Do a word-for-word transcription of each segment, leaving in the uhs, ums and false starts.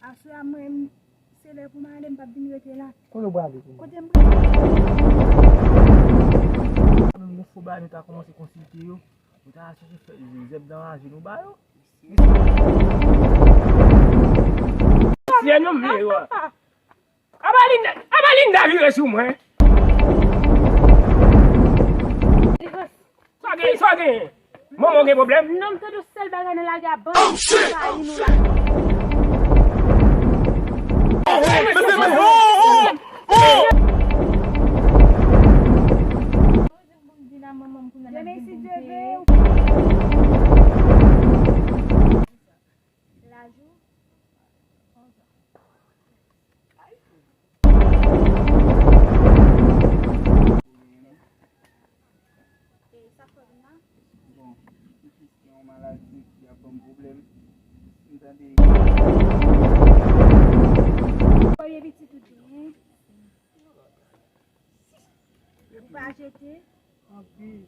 Aswè a mwen, se lè pou m ale, m p ap vin rete la. Kote w prale? Kote m prale? Menm yon fo bagay nou ta kòmanse konsilte yo. Nou ta chèche fè zèb nan raje nou ba yo. Mesye, nou vle yo. Aba Linda, aba Linda vire sou mwen. Sa gen, sa gen. Manman gen pwoblèm. Non, m tande sèl bagay nan lage a ban. Oh, shit! Sa yi nou la. Demen si Dye vle. Lajou. E sa k fè vin la? Bon, se yon maladi ki ap ban m pwoblèm. M tande. Premye pitit ou genyen. Ou pa jete. Anpil.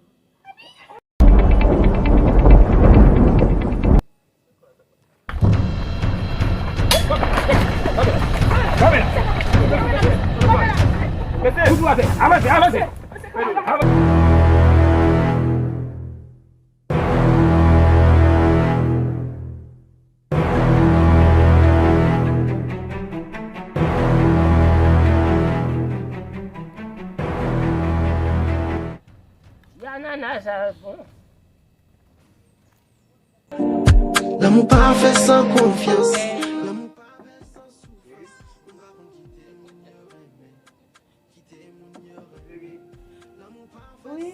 Avanse, avanse. Ti anana sa bon. Lanmou pa fè san konfyans. Lanmou pa fè san konfyans. Wi.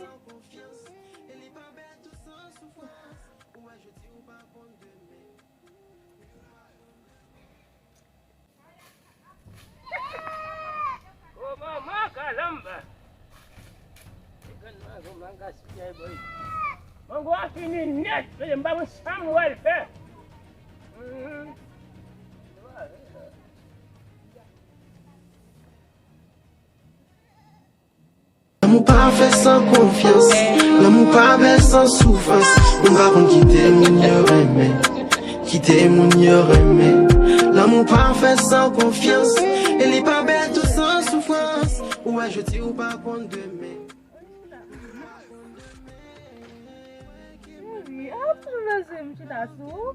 O manman kalamba. Grann mango, mango a fini nèt, men m pa konn sa m pral fè. Mhm. Lanmou pa fè san konfyans. Lanmou pa bèl san soufrans. Moun pa konn kite moun yo renmen. Kite moun yo renmen. Lanmou pa fè san konfyans. E li pa bèl tou san soufrans. Ou wè jodi ou pa konn demen. Cheri, ap tou lese m chita sou.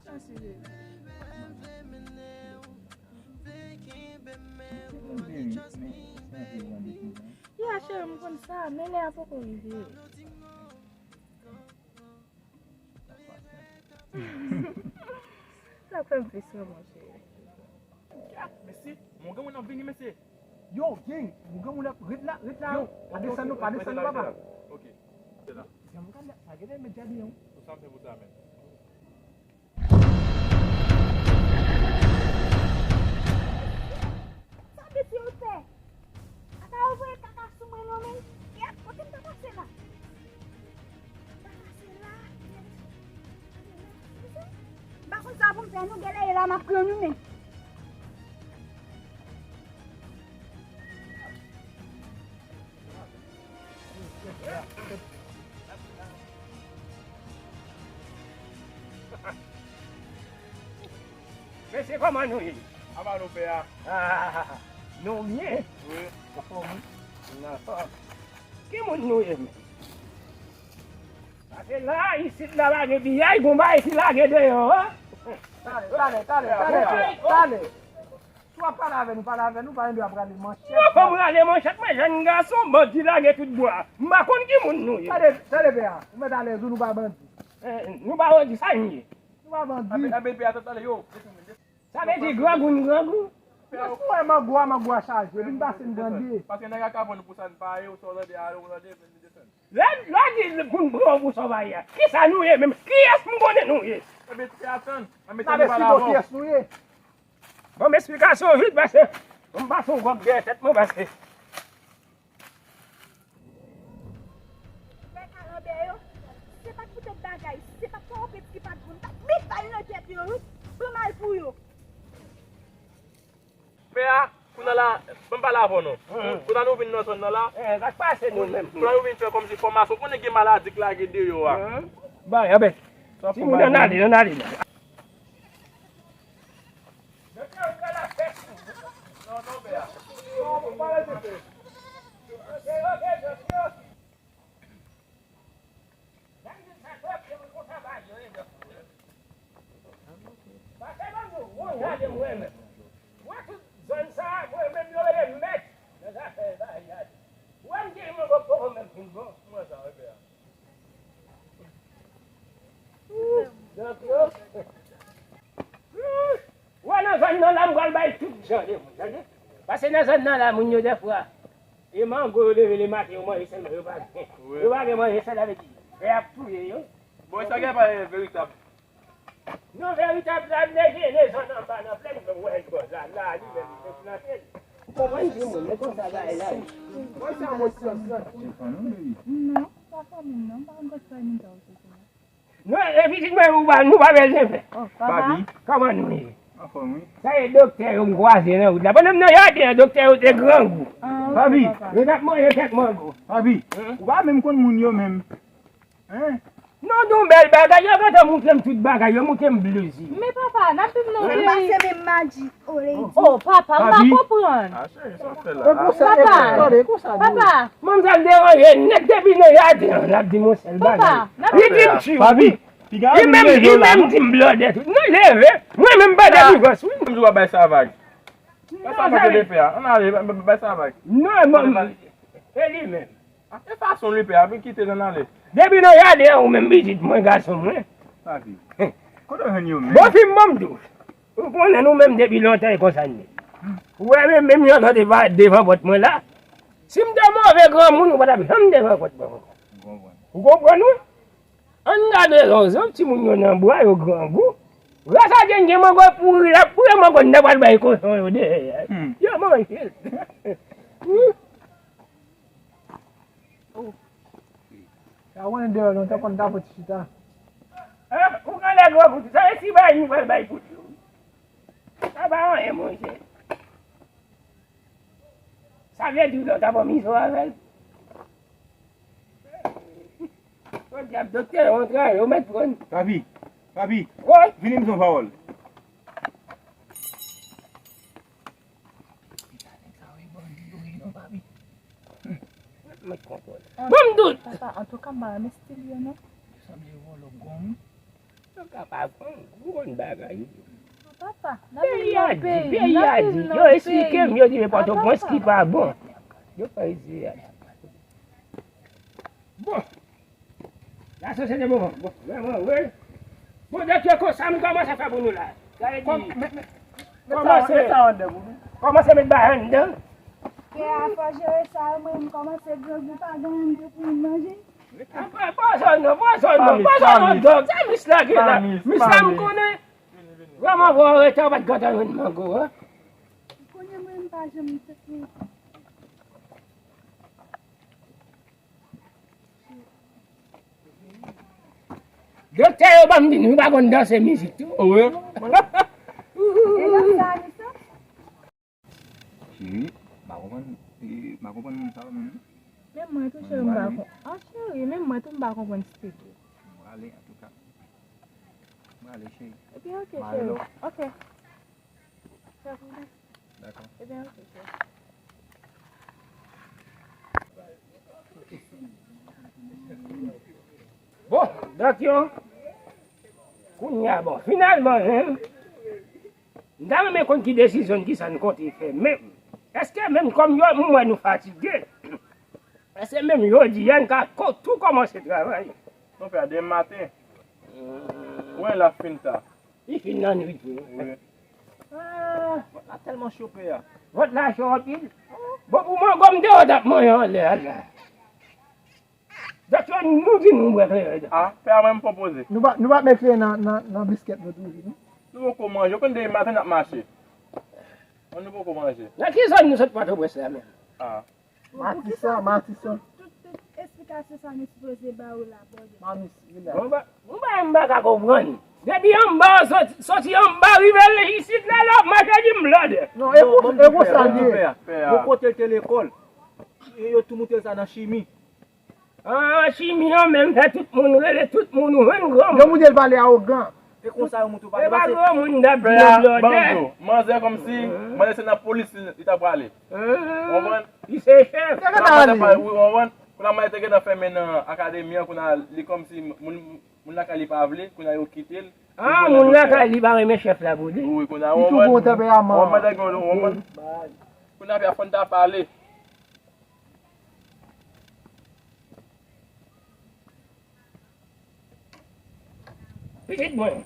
Sa sere. Ya, cheri, m konn sa, men lè a poko rive. Sa fè m plis wi, monchè. Mesye, mon granmoun ap vini, mesye. Yo, gang, mon granmoun ap, ret la, ret la. Pa desann non, pa desann non, papa. Ok, se la. Granmoun, gade, gade, met djadi, yon. Pou sa, m fè pou sa, men. Sa mesye yo fè? Ata yo voye kaka sou mwen non, men. Kèt, kote m ta pase la? M ta pase la. M pa konn sa pou m fè, nou genlè ye la, m ap pran nou, men. Mesye, kòman nou ye? Kòman nou fè a? Ah, nou byen? Wi. Anfòm, wi. Anfòm. Ki moun nou ye, men? Paske la, isit la, pa gen piyay, gon bagay ki lage deyò, an. Talè, talè, talè, talè, talè. Si w ap pale avè nou, pale avè nou, pa gen dwa prale manchèt. Mwen pa prale manchèt, mwen jèn gason, bandi lage tout bwa. M pa konn ki moun nou ye. Tande, tande, pè a, ou mèt alèz ou, nou pa bandi. Eh, nou pa bandi, sa n ye? Nou pa bandi. Ape, ape, pè a, tande, yo. Sa vle di grangou, n grangou. Lè w wè mango a, mango a chaje, vin pase n bandi. Paske nèg la ka vann nou pou sa n pa ye, ou sa w tande, ale, ou tande, vin desann. Lè, lè w di pou n pran w pou sa w pa ye a, kisa nou ye menm? Kiyès m konnen nou ye? Ebyen, se atann. Ann mete nou pale avè w. Kiyès nou ye? Ban m esplikasyon vit, paske m pase yon gwòg dèyè tèt mwen, paske. Frè kalanbè yo, se pa t poutèt bagay, se pa t pawòpèt ki pa t bon, m t ap met bal nan tèt yo, wi. Ban m al pou yo. Pè a, kounye La, ban m pale avè w non. Pou, pou ta nou vin nan zòn nan la. Eh, sa k pase nou menm? Pou ta nou vin fè kòmsi fòmasyon, konnen gen maladi k lage deyò a. Bon, anben. Timoun, ann ale, ann ale. Pase ban nou, moun gade mwen menm. Mwen tout zòn sa a, mwen menm yo rele mèt nan zafè bagay la. Wè m gen mango poko menm fin bon. Kòman sa, repè a? Donk, yo, wè nan zòn nan la, m pral bay tout jan de moun, tande? Paske nan zòn nan la, moun yo dèfwa, e mango yo leve lematen, yo manje sèlman, yo pa gen. Yo pa gen manje, sa ta vle di, fè ap touye yo. Bon, sa gen pa veritab. Non, veritab la, m te gen zòn anba nan plèn, mwen wè l bò la, la, li menm, li te plante l. Ou konprann, timoun, e konsa bagay la ye. Konsa, mwen, sou, sou. Se fanmi w, baby? Non, pa fanmi m, non, m pa konn kot fanmi m sa ou soti la. Non, e pitit mwen, ou pa, nou pa bezwen fè. Oh, papa. Papi. Kòman nou ye? Anfòm, wi. Sa e doktè yo m kwaze nan wout la. Pandan m nan jaden an, doktè yo te grangou. Ah, ok, papa. Yo t ap manje kèk mango. Papi, ou pa menm konn moun yo menm. Hein? Non, non, bèl bagay. Yo gentan montre m tout bagay. Yo montre m blezi. Men papa, n ap viv nan yon peyi. Pase menm maji. Oh, papa, m pa konprann. Ah, cheri, sa w fè la? Papa, papa. Manzè m deranje nèt depi nan jaden an, l ap di m yon sèl bagay. Papa, li di m tchou, wi. Li menm, li menm di m blòdè tou. Non, leve. Mwen menm m pa de divòs, wi. Mwen di w ap bay sa vag. Bay sa vag de pè a. Ann ale, bay sa vag. Non, e li menm. E fason li pè a, ap kite l ann ale. Depi nan jaden an, ou menm pitit mwen, gason mwen. Papi, kote w jwenn yo menm? Bon, fi m, ban m di w. Ou konnen nou menm depi lontan e konsa n ye. Ou wè menm, menm jan lòt e pa devan pòt mwen la. Si m te move granmoun, ou pa t ap janm devan pòt mwen ankò. Ou konprann, wi? Ann gade zonzon, timoun yo nan bwa, yo grangou. Gras a Dye, gen mango pouri la, pouri mango n ta pral bay kochon yo dèyè. Yo manje l. Sa w konnen deyò lontan konn ta fò ti chita. Ou gen lè gran pou sa, e si bay nou pral bay pou tou. Sa pa anyen, monchè. Sa vle di w lè w ta pran mizo avè l. Podyab, doktè yo antre, yo mèt pran. Papi, papi, vini m di w yon pawòl. Mèt kontwòl. Ban m dout. Papa, antouka, m pa renmen stil yo, non. Sanble vòlò gong. Yo kapab, hmm, gwo bagay. Papa, n ap viv nan yon peyi, peyi a di, yo esplike m, yo di men Pòtoprens ki pa bon. Yo pa esplike. Bon. La sosyete bon, bon, bon, bon, wi. Bon, doktè, konsa m kòmanse fè pou nou la. Sa vle di, kòmanse, kòmanse met bagay anndan. Kè a fò jere sa, mwen m kòmanse grangou, pa gen anyen pou m manje. Pran zòn nan, pran zòn nan, pran zòn nan, dòk. Sa mis la gen la. Mis la m konnen. Vrèman, vrèman, w rete, w pa t gentan jwenn mango, wi. Konnen mwen, m pa janm tèt mwen. Doktè yo ban m di nou pa konn danse mizik tou. Wi. E lòt sa, Anissa? Cheri, m pa konprann, e, m pa konprann moun sa yo menm. Menm mwen tou, cheri, m pa konprann. Ah, cheri, menm mwen tou, m pa konprann stil yo. M prale, antouka. M prale, cheri. Ebyen, ok, cheri. Ok. Dakò. Ebyen, ok, cheri. Bon, donk yo, kounye a, bon, finalman, menm, m ta renmen konn ki desizyon n, kisa n konte fè menm. Èske menm kòm yo, m wè nou fatige, èske menm jodi a n ka ko-, tou kòmanse travay? Monchè, demen maten. Ou wè l ap fin ta. Li fin nan nwit, wi. Wi. Ah, vant la tèlman cho pè a. Vant la cho anpil. Bon, pou mango m te wè w t ap manje anlè a la. Dòk yo, nou di nou bwè kleren. Ah, pè a mwen m pwopoze. Nou pa, nou pa met kleren nan, nan, nan biskèt nou tou, non? Nou poko manje, ou konn demen maten n ap mache. Bon, nou poko manje. Nan ki zòn nou sot Pòtoprens la menm? Ah. Matisan, Matisan. Sa se sa nou sipoze ba yo la, brother. Mamis, rilaks. Bon, ba, bon, ba, m pa ka konprann. Depi anba, soti, soti anba, rive isit la, la, w ap mache di m blòdè. Non, e kon, e konsa l ye. Bon, kote l te lekòl, yo tou moute l sa nan chimi. Ah, chimi an menm fè tout moun rele, tout moun jwenn granm. Yo moute l pale awogan. E konsa yo moute w pale. E pa granmoun n ap di blòdè. Manzè kòmsi, manzè se nan polis li, li ta prale. Konprann? Li se chèf. Kounye a manzè pa, wi, konprann? Kounye a manzè te gentan fèmen nan akademi an, kounye a li kòmsi moun, moun lakay li pa vle, kounye a yo kite l. Ah, moun lakay li pa renmen chèf la pou li. Wi, kounye a, li tou gon tanperaman. Konprann? Kounye a fò n ta pale. Pitit mwen.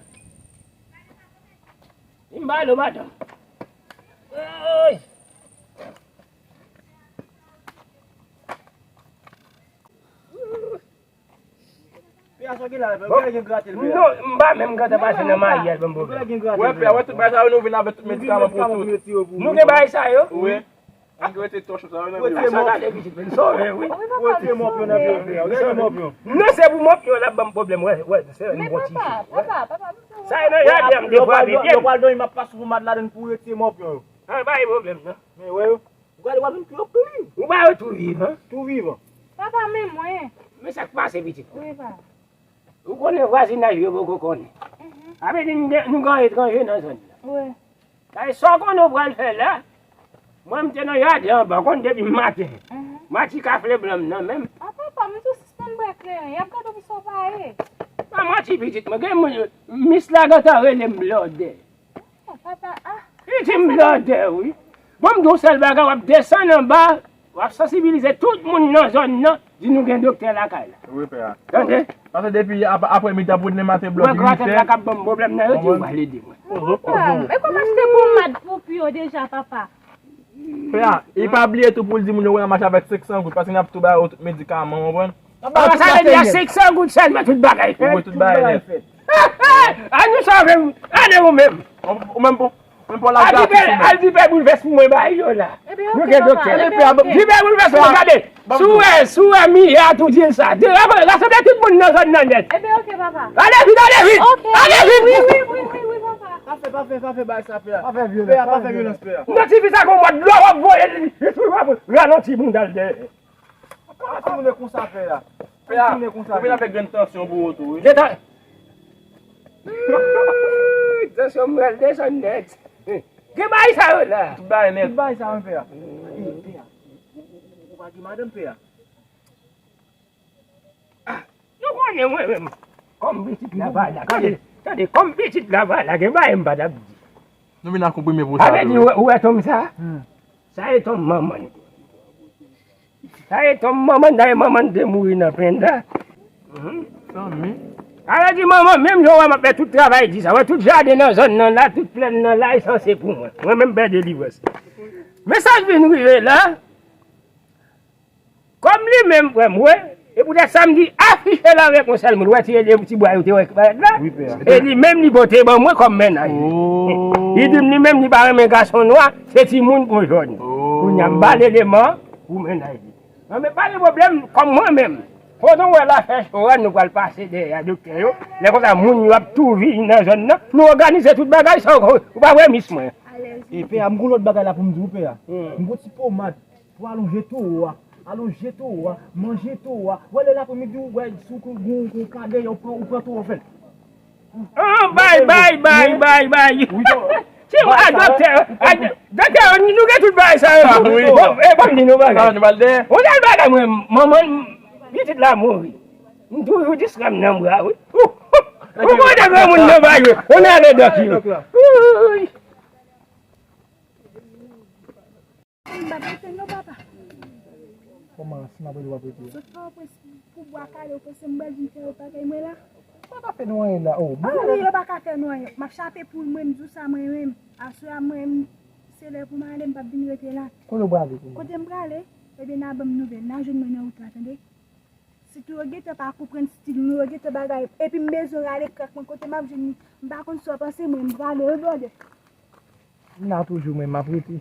Li m ba lo madanm. Oy! Pè a, sa w gen la, pè a? Ou gen grate l, pè a? Non, m pa menm grate pase nan maryaj, ban m pwoblèm. Ou gen grate l, pè a? Wè, pè a, wè tout bagay sa yo, nou vin avèk tout medikaman pou tout. Nou gen bagay sa yo? Wi. Ann rete tòch sa yo nan men w. Sa gade pitit mwen, sove wi. Retire mòpyon nan pye w, pè a. Retire mòpyon. Non, se pou mòpyon l ap ban m pwoblèm, wè, wè, se yon bon ti fi. Papa, papa, sa e nan jaden an m te frape pye m. Yo pral dòmi, m ap pase pomad ladann pou retire mòpyon yo. Ah, pa gen pwoblèm non. Men wè yo. Ou gade w ap vin pi anpil. Ou pa yo tou vivan? Tou vivan. Papa, men mwen. Men sa k pase pitit mwen? Wi, papa. Ou konnen vwazinaj yo poko konnen. Mhm. Sa vle di nou de-, nou gen etranje nan zòn nan. Wi. Sa vle di sa w konnen w pral fè la, mwen m te nan jaden anba, w konn depi maten. Mhm. Mati kafle blan m nan men m. A papa, men tou sispann bwè kleren, y ap gade w pou sa w pa ye. Pa manti pitit mwen, gen moun, mis la gentan rele m blòdè. Papa, ah. Li di m blòdè, wi. Bon, m di w sèl bagay, w ap desann anba, w ap sansibilize tout moun nan zòn nan, di nou gen doktè lakay la. Wi, pè a. Tande? Paske depi ap-, aprè midi pou demen maten blòdè. Mwen gratèt la k ap ban m pwoblèm nan, yo di yo pral ede mwen. Papa, e kòman se te pomad pou pye w deja, papa? Pè a, e pa bliye tou pou l di moun yo wè n ap mache avèk senk san goud, paske n ap tou ba yo tout medikaman, w konprann? Sa vle di a senk san goud sèlman tout bagay fèt. Wi, tout bagay nèt. A nou sove m, ale ou menm. Ou menm pou, menm pou laj gratis ou menm. Al di pè Boulvès pou mwen bay yo la. Nou gen doktè. Di pè Boulvès pou mwen gade. Si w wè, si w wè Miya tou di l sa. Rasanble tout moun nan zòn nan nèt. Ebyen, oke, papa. Ale vit, ale vit. Ale vit. Wi, wi, wi, wi, wi, papa. Pa fè, pa fè, pa fè bagay sa, pè a. Pa fè vyolans, pè a, pa fè vyolans, pè a. Non, ti fi sa gon mòd dlo w ap voye li, li toujou ap ralanti bounda l dèyè. Kòman timoun e konsa, pè a? Pè a, ou vin avèk grenn tansyon pou ou tou, wi. Gentan. Tansyon m pral desann nèt. Gen bagay sa yo la. Tout bagay nèt. Tout bagay sa yo, pè a. Pè a, ou, ou, ou pa gen madanm, pè a? Ah, nou konnen mwen menm. Kòm pitit la pa la. Tande, tande, kòm pitit la pa la, gen bagay m pa t ap di. Nou vin akonprime pou sa tou. Sa vle di, ou wè, ou wè tonm sa? Hmm. Sa e tonm manman l. Sa e tonm manman l, dayè manman l te mouri nan penda. Mhm. Tanmi. Sa vle di manman, menm jan w wè m ap fè tout travay di sa, wè tout jaden nan zòn nan la, tout plèn nan la, e sanse pou mwen. Mwen menm m pè delivrans. Men sa k vin rive la, kòm li menm frè m, wè, e poutèt sa m di afiche l avèk yon sèl moun, wè ti, ti bwa yo te wè ki parèt la? Wi, pè a. E li menm li pote ban mwen kòm mennaj. Oh. Li di m li menm li pa renmen gason nwa, se timoun po jòn. Oh. Kounye a m ba l eleman pou mennaj li. Non, men pa gen pwoblèm, kòm mwen menm. Pandan w wè l ap fè cho a, nou pral pase dèyè a doktè yo. Lè konsa, moun yo ap tou vini nan zòn nan. Nou òganize tout bagay sa, ou pa wè mis mwen. E pè a, m gon lòt bagay la pou m di w, pè a. Hmm. M gon ti pomad pou alonje towo a. Alonje towo a, manje towo a. W wè lè lapremidi, w wè si w gon, gon kadè, ou pran, ou pran towo fè l. Ah, bay, bay, bay, bay, bay. Ti a doktè, a, doktè, nou gen tout bagay sa yo. Ah, wi. Bon, e, ban m di nou bagay. Ah, nou pral dèyè. Yon sèl bagay mwen, manman, pitit la mouri. M toujou distrè m nan bra, wi. Ou, ou, ou konnen granmoun nan bay yo. On ale dòk yo. Wi. M p ap rete non, papa. Kòman, si m ap rete, w ap rete? Sot Pòtoprens pou bwa kale, ou panse m pral vin fè yo bagay mwen la? Sa pa fè nou anyen la, oh. Ah wi, yo pa ka fè nou anyen. M ap chape poul mwen, m di w sa mwen menm. Aswè a mwen, se lè pou m ale, m p ap vin rete la. Kote w prale kounye a? Kote m prale? Ebyen, n a ban m nouvèl. N a jwenn mwen nan wout la, tande. Sitou yo gentan pa konprann stil nou, yo gentan bagay. Epi m bezwen rale krak mwen, kote m ap jwenn li? M pa konn sa w panse mwen, m prale wi, brother. M la toujou, mwen, m ap rete.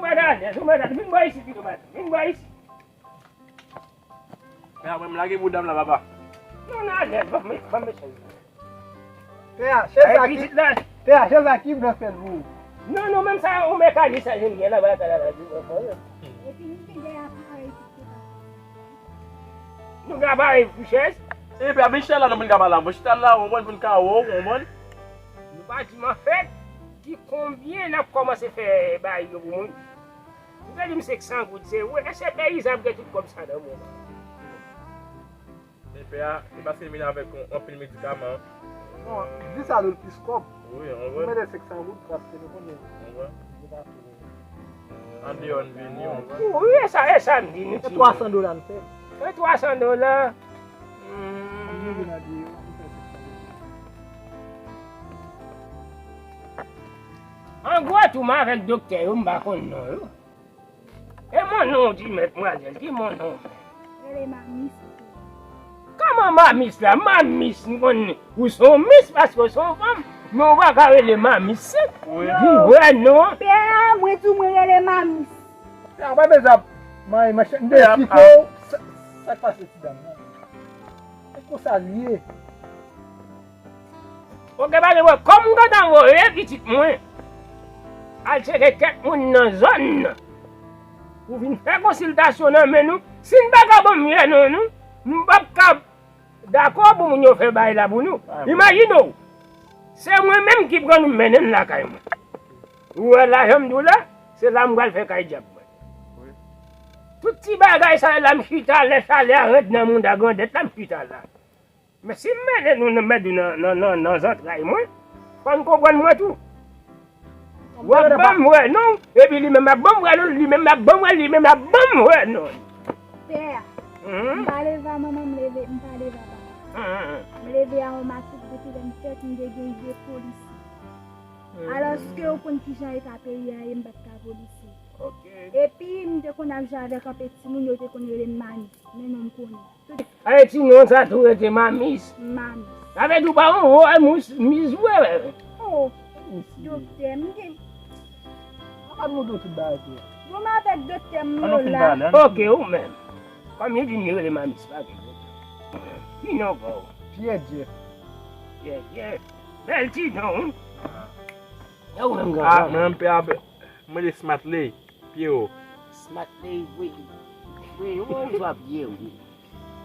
mèt alèz, ou mèt alèz. Vin bò isit pito, madanm. Vin bò isit. Pè a, mwen m lage bouda m la, papa. Non, non, alèz, ban m, ban m mesaj. Pè a, chèz la ki, pè a, chèz la ki blan fèl pou ou. Non, non, menm sa, yon mekanik sa, jwenn gen la, ba, la, la, la, la. Epi nou te gen aparèy ki te pa. Nou gen aparèy pou chèz. E pè a, men chita la, nou menm ka pale la, mwen chita la, ou konprann, pou n ka wè w, ou konprann. Nou pa di m anfèt, ki konbyen n ap kòmanse fè bagay yo pou moun. Ou te di m senk san goud, se vre, e se peyizan ap gen tout kòb sa nan moman. Men pè a, se paske l vin avèk yon, anpil medikaman. Non, di sa nou plis kòb. Wi, an vre. Ou mete senk san goud, paske nou konnen. An vre. Andeyò n vini, an vre. Wi, e sa, e sa m di nou. E twa san dola n fè. E twa san dola. Hmm. An gwo, tou m avèk doktè yo, m pa konn non yo. E mon non w di, mèt mwazel, ki mon non w? Rele Mamis. Kòman Mamis la? Mamis, m konn ou se yon mis paske w se yon fanm, men w pa ka rele Mamis senp. Wi. Di vrè non an. Pè a, mwen tou, mwen rele Mamis. Pè a, pa bezwen ap manyen manchèt, m te eksplike w sa, sa k pase ti dam nan. Se konsa l ye. Oke, pa gen pwoblèm. Kòm m gentan voye pitit mwen al tcheke kèk moun nan zòn nan pou vin fè konsiltasyon nan men nou, si n pa ka ban m vye non nou, m p ap ka dakò pou moun yo fè bagay la pou nou. Imajine w, se mwen menm ki pran nou mennen n lakay mwen. Ou wè lajan m di w la, se la m pral fè kay djab mwen. Tout ti bagay sa yo la m chita, lè chalè a rèd nan mouda grandèt la, m chita la. Men si m mennen nou nan, mèt nou nan, nan, nan, nan zantray mwen, fò n konprann mwen tou. W ap ban m vre non, epi li menm ap ban m vre non, li menm ap ban m vre, li menm ap ban m vre non. Pè a, m pa leve a manman, m leve, m pa leve a papa. M leve a yon makout depi lè m fèt, m te gen ide polisye. Alòske ou konn kijan eta peyi a ye, m pa t ka polisye. Epi m te konn ap jwe avèk anpil timoun, yo te konn rele m Mami, men non m konnen. Tout Ayiti non sa tou rete Mamis. Mamis. Sa vle di w pa yon wòy mous, miz vre. Oh, doktè, m gen. Papa nou do tout bagay tou. Bon, m avèk doktè m la. Oke, ou menm. Kòm li di m li rele Mamis, pa gen pwoblèm. Ki non pa w? Pyè Jèf. Pyè Jèf. Bèl ti non, wi. E ou menm, gran frè? Ah, mwen, m pè a, mwen rele Smartley Pierrot. Smartley, wi. Wi, ou, ou swa Pierrot.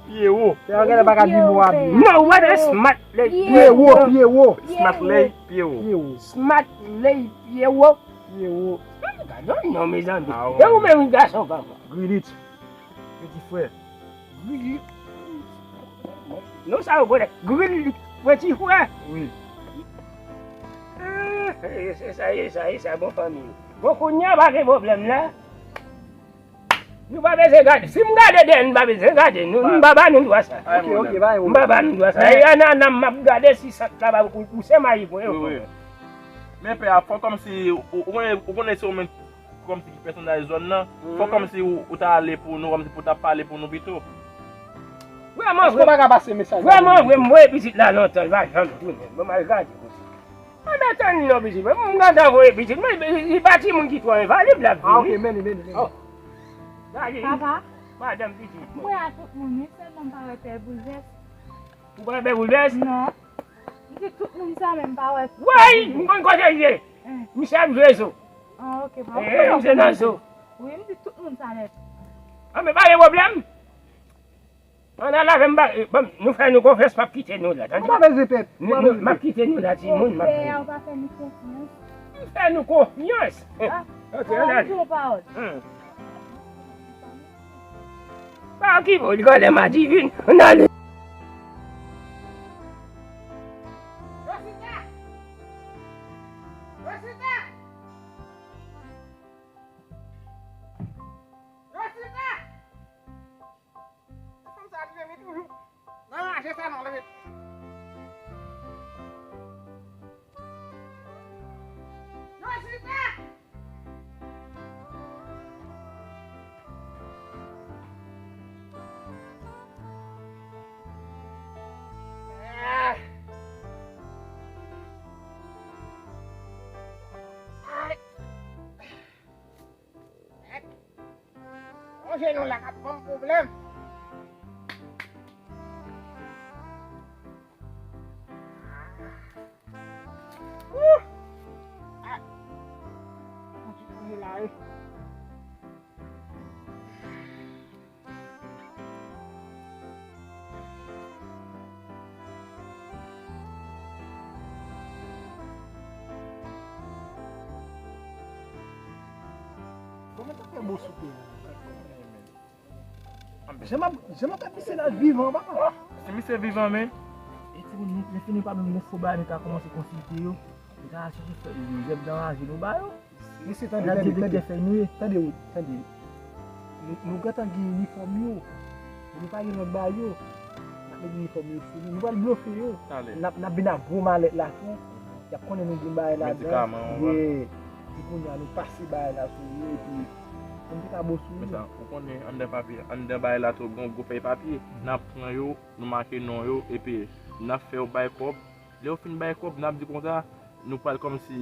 Pierrot. Pè a genlè pa ka di mo a byen. Non, ou pa de Smartley. Pierrot, Pierrot. Smartley Pierrot. Pierrot. Smartley Pierrot. Pierrot. Gade yon non, mezanmi. Ah, e ou menm, gason kòman? Grilich. Peti frè. Grilich. Non, sa yo konnen. Grilich, peti frè. Wi. Ah, e, se sa, e sa, e sa, bon fanmi. Bon, kounye a pa gen pwoblèm la. Nou pa bezwen gade. Si m gade dèyè, nou pa bezwen gade. Nou, m pa ba nou dwa sa. Ok, ok, pa gen pwoblèm. M pa ba nou dwa sa. E anana m ap gade si sant la pa pou pouse mayi pou yo. Wi, wi. Men pè a, fò kòmsi, ou, ou konnen, ou konnen se ou menm kòmsi ki pèsonaj zòn nan. Fò kòmsi ou, ou ta ale pou nou, kòmsi pou w ta pale pou nou pito. Vrèman vre, vrèman vre, m voye pitit la lontan, li pa janm tounen. Bon, m al gade kote. Mwen pa tann non, pitit mwen. M gentan voye pitit mwen, li pa timoun ki twò envalib l ap vin. Ah, ok, mennen, mennen, mennen. Oh. Gade, papa, madanm pitit mwen. Mwen a tout moun, wi, sèlman m pa wè pè Boulvès. Ou pa wè pè Boulvès? Non. M di tout moun sa, men m pa wè pè Boulvès. Woy, m konn kote l ye. Misye ap jwe zo. Ah, ok, papa. Eh, misye nan zo. Wi, m di tout moun sa nèt. Ah, men pa gen pwoblèm. Ann al avè m, ba, eh, ban m, nou fè nou konfyans, m ap kite nou la, tande? Ou pa bezwen pè, ou pa bezwen pè. M ap kite nou la, timoun, m ap vini. Pè a, ou pa fè nou konfyans. M fè nou konfyans. Ah, ok, ann al. Ou di yon pawòl. Hmm. Pa okipe w, li gade m a divin. Ann ale. Rosita! Rosita! Rosita! Fanm sa rive vit toujou. Nan raje sa non, leve. Jenou la k ap ban m pwoblèm. Wouh! Ah! Mwen te chanje la, wi. Kòman ta fè bo sou pye a? Jan m ap, jan m ap fè misye la vivan, papa. Si misye vivan, men. E timoun, nou, nou fini pa menm gon fo bagay, nou ta kòmanse konsilte yo. Nou ta chèche fè zèb nan raje nou ba yo. Mesye, tande, tande, tande. Tande, tande. Nou, nou gentan gen inifòm yo. Nou pa gen lòt ba yo. N ap met inifòm yo sou nou. Nou pral blofe yo. N ap, n ap vin ak gwo malèt la tou. Y ap konnen nou gen bagay ladan. Medikaman, wi. Epi kounye a, nou pase bagay la sou yo, epi nou te ka bo sou yo. Men sa, ou konnen, anndan papye, anndan bagay la tou, gen yon gwo fèy papye. N ap pran yo, nou make non yo, epi n ap fè yo bay kòb. Lè yo fin bay kòb, n ap di konsa, nou pral kòmsi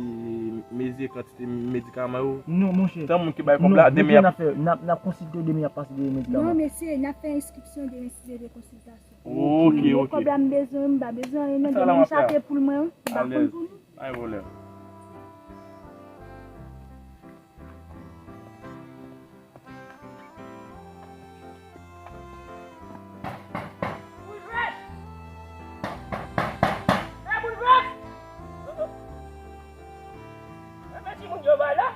mezi kantite medikaman yo. Non, monchè. Tan moun ki bay kòb la, demen y ap, n ap, n ap konsilte yo, demen y ap pase de medikaman. Non, mesye, n ap fè enskripsyon demen, si se de konsiltasyon. Ok, ok. Kòb la m bezwen, m pa bezwen anyen, non, demen m chate poul mwen, wi, m pa konn pou li. Pa gen pwoblèm. Boulvès! Hey, Boulvès! Hey, men timoun yo ba la.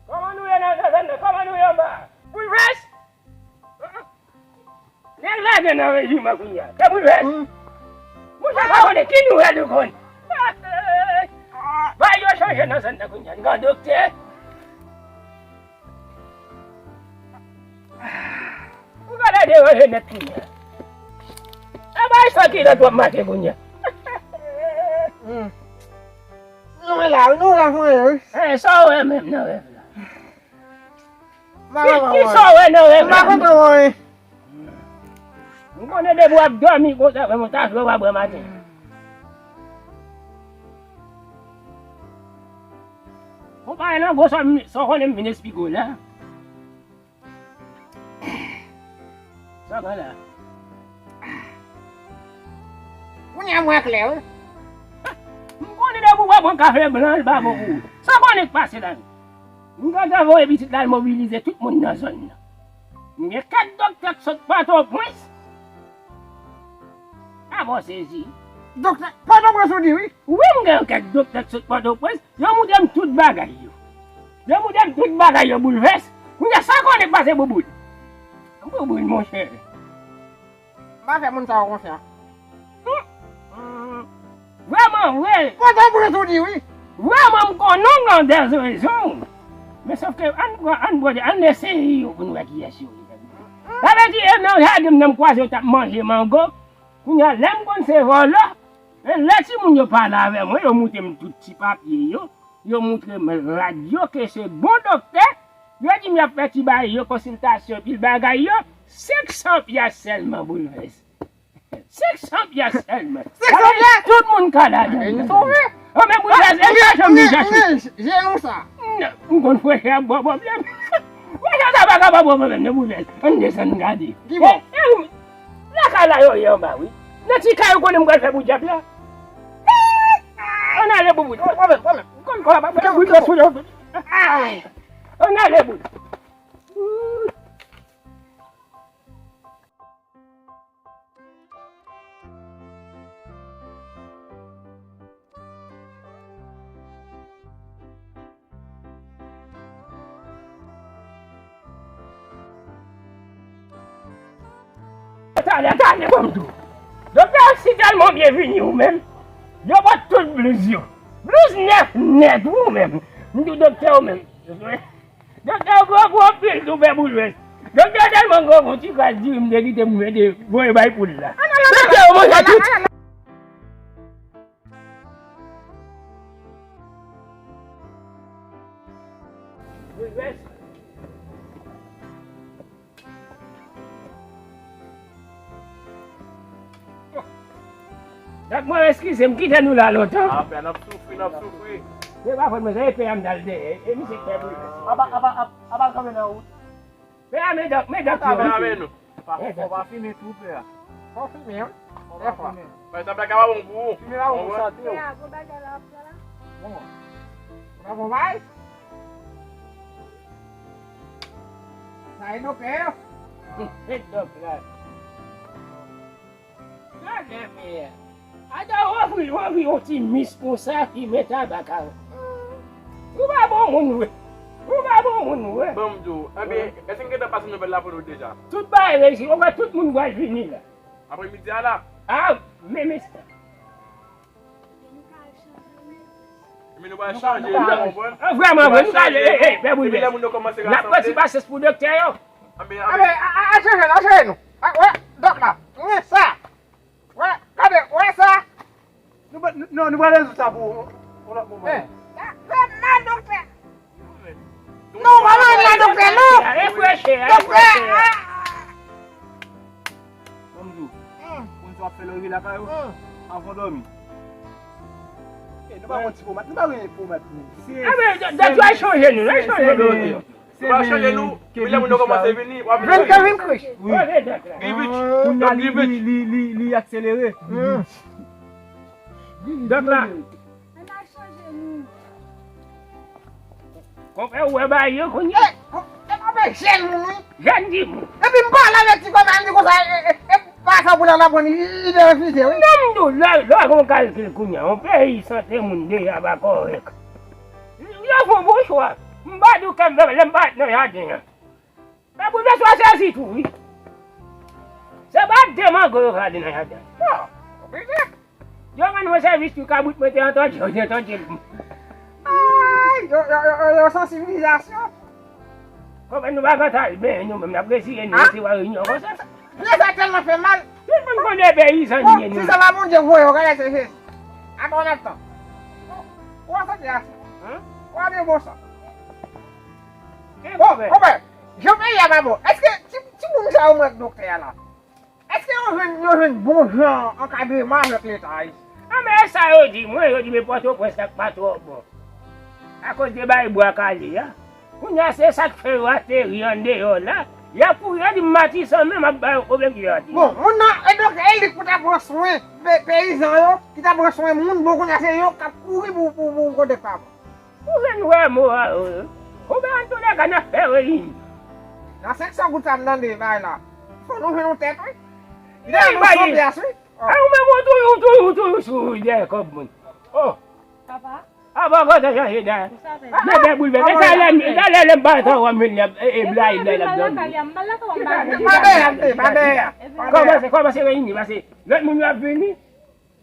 Kòman nou ye nan zòn nan? Kòman nou ye anba? Boulvès! Nèg la gen nan rejiman kounye a. Se Boulvès. Monchè, pa konnen ki nouvèl ou konn. Bagay yo chanje nan zòn nan kounye a. N gen doktè. Ou ka la deranje nèt kounye a. E bagay sa ki lòt w ap mache kounye a. Nou la, nou la, wi. E sa w wè menm nan rèv la? Ki, ki sa w wè nan rèv la? M pa konprann anyen. M konnen depi w ap dòmi konsa, men mwen ta jwe w a bwè maten. Ou pa nan gwo sa, sa w konnen m vin esplike w la. Sa w gen la? Kounye a m wè klè, wi. M konnen depi w ap pran kafe blan, l pa bon pou ou. Sa w konnen k pase la? M gentan voye pitit la al mobilize tout moun nan zòn nan. M gen kèk doktè k sot Pòtoprens. A bon sezi. Doktè Pòtoprens ou di wi? Wi, m gen kèk doktè k sot Pòtoprens. Yo montre m tout bagay yo. Yo montre m tout bagay yo, Boulvès. Kounye a sa w konnen k pase, Bouboul? Bouboul, monchè. M pa fè moun sa yo konfyans. Vrèman vre. Pòtoprens ou di wi. Vrèman, m konnen w gen dèz rezon. Men sòf ke ann pran, ann pran, ann eseye yo pou n wè kiyès yo ye. Sa vle di, e nan jaden m nan m kwaze yo t ap manje mango. Kounye a, lè m konn se vòlò, men lè timoun yo pale avè mwen, yo montre m tout ti papye yo. Yo montre m rad yo ke se bon doktè. Yo di m y ap fè ti bagay yo, konsiltasyon, pil bagay yo. Senk san pyas sèlman, Boulvès. Senk san pyas sèlman. Senk san pyas? Tout moun ka ladan. E nou sove. An, men Boulvès, e sa janm vin chache. Je nou sa. M konn frechè ap ba w pwoblèm. Frechè sa pa ka ba w pwoblèm, non, Boulvès. Ann desann gade. Ki bò? E, e, lakay la yo ye anba, wi. Nan ti kay ou konnen m pral fè pou dyab la. Ann ale, Bouboul. Pwoblèm, pwoblèm. Konn kò a pa fè Boulvès sou yo. Ay. Ann ale, Boul. Talè, talè, ban m di w. Doktè a si tèlman byen vini ou menm. Yo pot tout blouz yo. Blouz nèf nèt ou menm. M di w doktè ou menm. Doktè gwo gwo anpil tou pè Boulvès. Doktè tèlman gwo gwo ti kras diri m te kite m mete voye bay poul la. Doktè yo manje tout. Boulvès. Dak mwen eskize m kite nou la lontan. Apre n ap soufri, n ap soufri. Se pa fòt mwen, se epè a m t al dèyè. E misye k fè bri. Apa, apa, apa, apa l kanpe nan wout? Pè a, men dòk, men dòk yo. Pè a, men nou. Pa, fò pa fimen tou, pè a. Fò fimen, wi. Fò pa fimen. Bay sa pè a ka pa bon pou ou. Fimen pa bon pou sante w. Pè a, bon bagay la ap fè la. Bon. Ou pa bon bay? Sa e doktè yo? Doktè la. Gade mè a. Ata w ofri, w ofri yon ti mis konsa ki met tabak a. Ou pa bon moun vre. Ou pa bon moun vre. Ban m di w. Ebyen, èske n gentan pase nouvèl la pou nou deja? Tout bagay reyisi. Ou wè tout moun pral vini la. Apremidi a la? A, menm estan. Men nou pral chanje, nou konprann? Vrèman vre, nou pral, e, e, fè boulvès. Epi lè moun yo kòmanse rasanble. N ap pran ti pasyans pou doktè yo. Anben, anben. Anben, a, a, a, chanje, a, chanje nou. A, wè, dòk la. Wè sa. Wè, gade, wè sa. Nou pa, n-, non, nou pral rezoud sa pou yon lòt moman. Men, sa fè mal, doktè. Non, pa nan la, doktè, non. Refreche, doktè, refreche. Ban m di w, moun sa w ap fè lè w rive lakay ou, anvan w dòmi. E, nou pa yon ti pomad, nou pa yon pomad, nou. A, men, dòk, dòk, nou al chanje nou, nou al chanje nou. Nou pa chanje nou, men lè moun yo kòmanse vini, w ap vin. Vin ke vin krich. Wi. Grivich. Kounye a li, li, li, li, li akselere. Dòk la. Ann al chanje nou. Konpè, ou wè bagay yo kounye a? E, konpè, jèn moun, wi. Jèn timoun. Epi m pale avèk ti kòmè a, m di konsa, e, e, e, pa sa pou l al aprann ide refize, wi. Non, m di w, lè, lè w gon kalkil kounye a, yon peyi sante moun deja pa kòrèk. Yo fè yon bon chwa. M pa di w kè m fè, lè m parèt nan jaden an. Mè pou mesye w sezi tou, wi. Se pa de mango yo ka ale nan jaden. Bon, oblije. Yo rann mwen sèvis tou, kabrit mwen te an tòtye, yo te tòtye l. Ay, yo, yo, yo, yo, yo san sivilizasyon. Konpè nou pa ka t al benyen nou menm, n ap reziye nou, se pa reyinyon konsa. Pye sa tèlman fè mal. Tout moun konnen peyizan nou ye nou. Si se la Bondye voye w, gade se Jezi. Atò n ap tan. Ou an sante a. Ou a byen bon san. Bon, konpè, jan peyi a pa bon, èske ti, timoun sa yo mwen ak doktè a la, èske yo jwenn, yo jwenn bon jan ankadreman avèk Leta ayisyen? A, men e sa yo di mwen, yo di men Pòtoprens la pa twò bon. Akoz de bay bwa kale a. Kounye a se sa k fè yo ateri andeyò la. Y ap kouri, yo di m Matisan menm ap ba yo pwoblèm ki yo ateri. Bon, moun nan, e doktè, e li k pou ta pran swen pe-, peyizan yo, ki ta pran swen moun, bon, kounye a se yo k ap kouri pou, pou, pou kote k pa bon. Ou vin wè mo a yo. Konbyen antoulèka n ap fè reyinyon? Nan senk san goud sa m tande bay la. Fò nou jwenn yon tèt, wi. Li ta jwenn san pyès, wi. A ou menm ou toujou, ou toujou, ou toujou sou dèyè kòb moun. Oh. Papa? A bon, kote chanje dèyè. Men dèyè boulvè. Men talè, talè lè m pa antre wè m vin e blayi dèyè l ap dòmi. Pa dèyè, pa dèyè. Kòmanse, kòmanse reyini, pase lòt moun yo ap vini.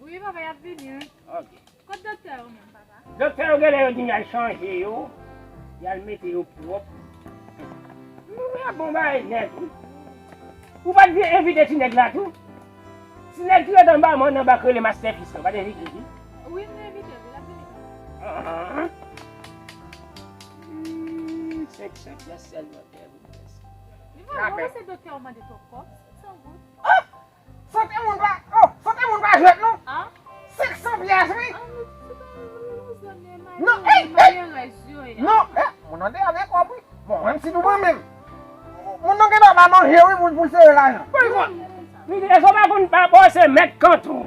Wi, papa, y ap vini, wi. Ok. Kot doktè yo menm, papa? Doktè yo genlè yo di y al chanje yo, y al mete yo pwòp. Nou gen bon bagay nèt, wi. Ou pa t vin envite ti nèg la tou? Ti nèg ki ret anba mòn nan bak rele Master Fils lan, pa t envite l tou? Wi, m te envite l, l ap vini kanmenm. Ah. Hmm, senk san pyès sèlman, kè boulvès. Li vrè, mwen panse doktè yo mande twòp kòb, senk san goud. Oh! Sante moun pa, oh, sante moun pa jwèt non. Senk san pyès, wi. Non, ey, ey. Non, eh, moun nan deyò gen kòb, wi. Bon, menm si nou ban menm. Moun nan gen dwa pa manje, wi, pou, pou sere lajan. Wi, bon. Li di, èske w pa konn pa bò se mèt kanton?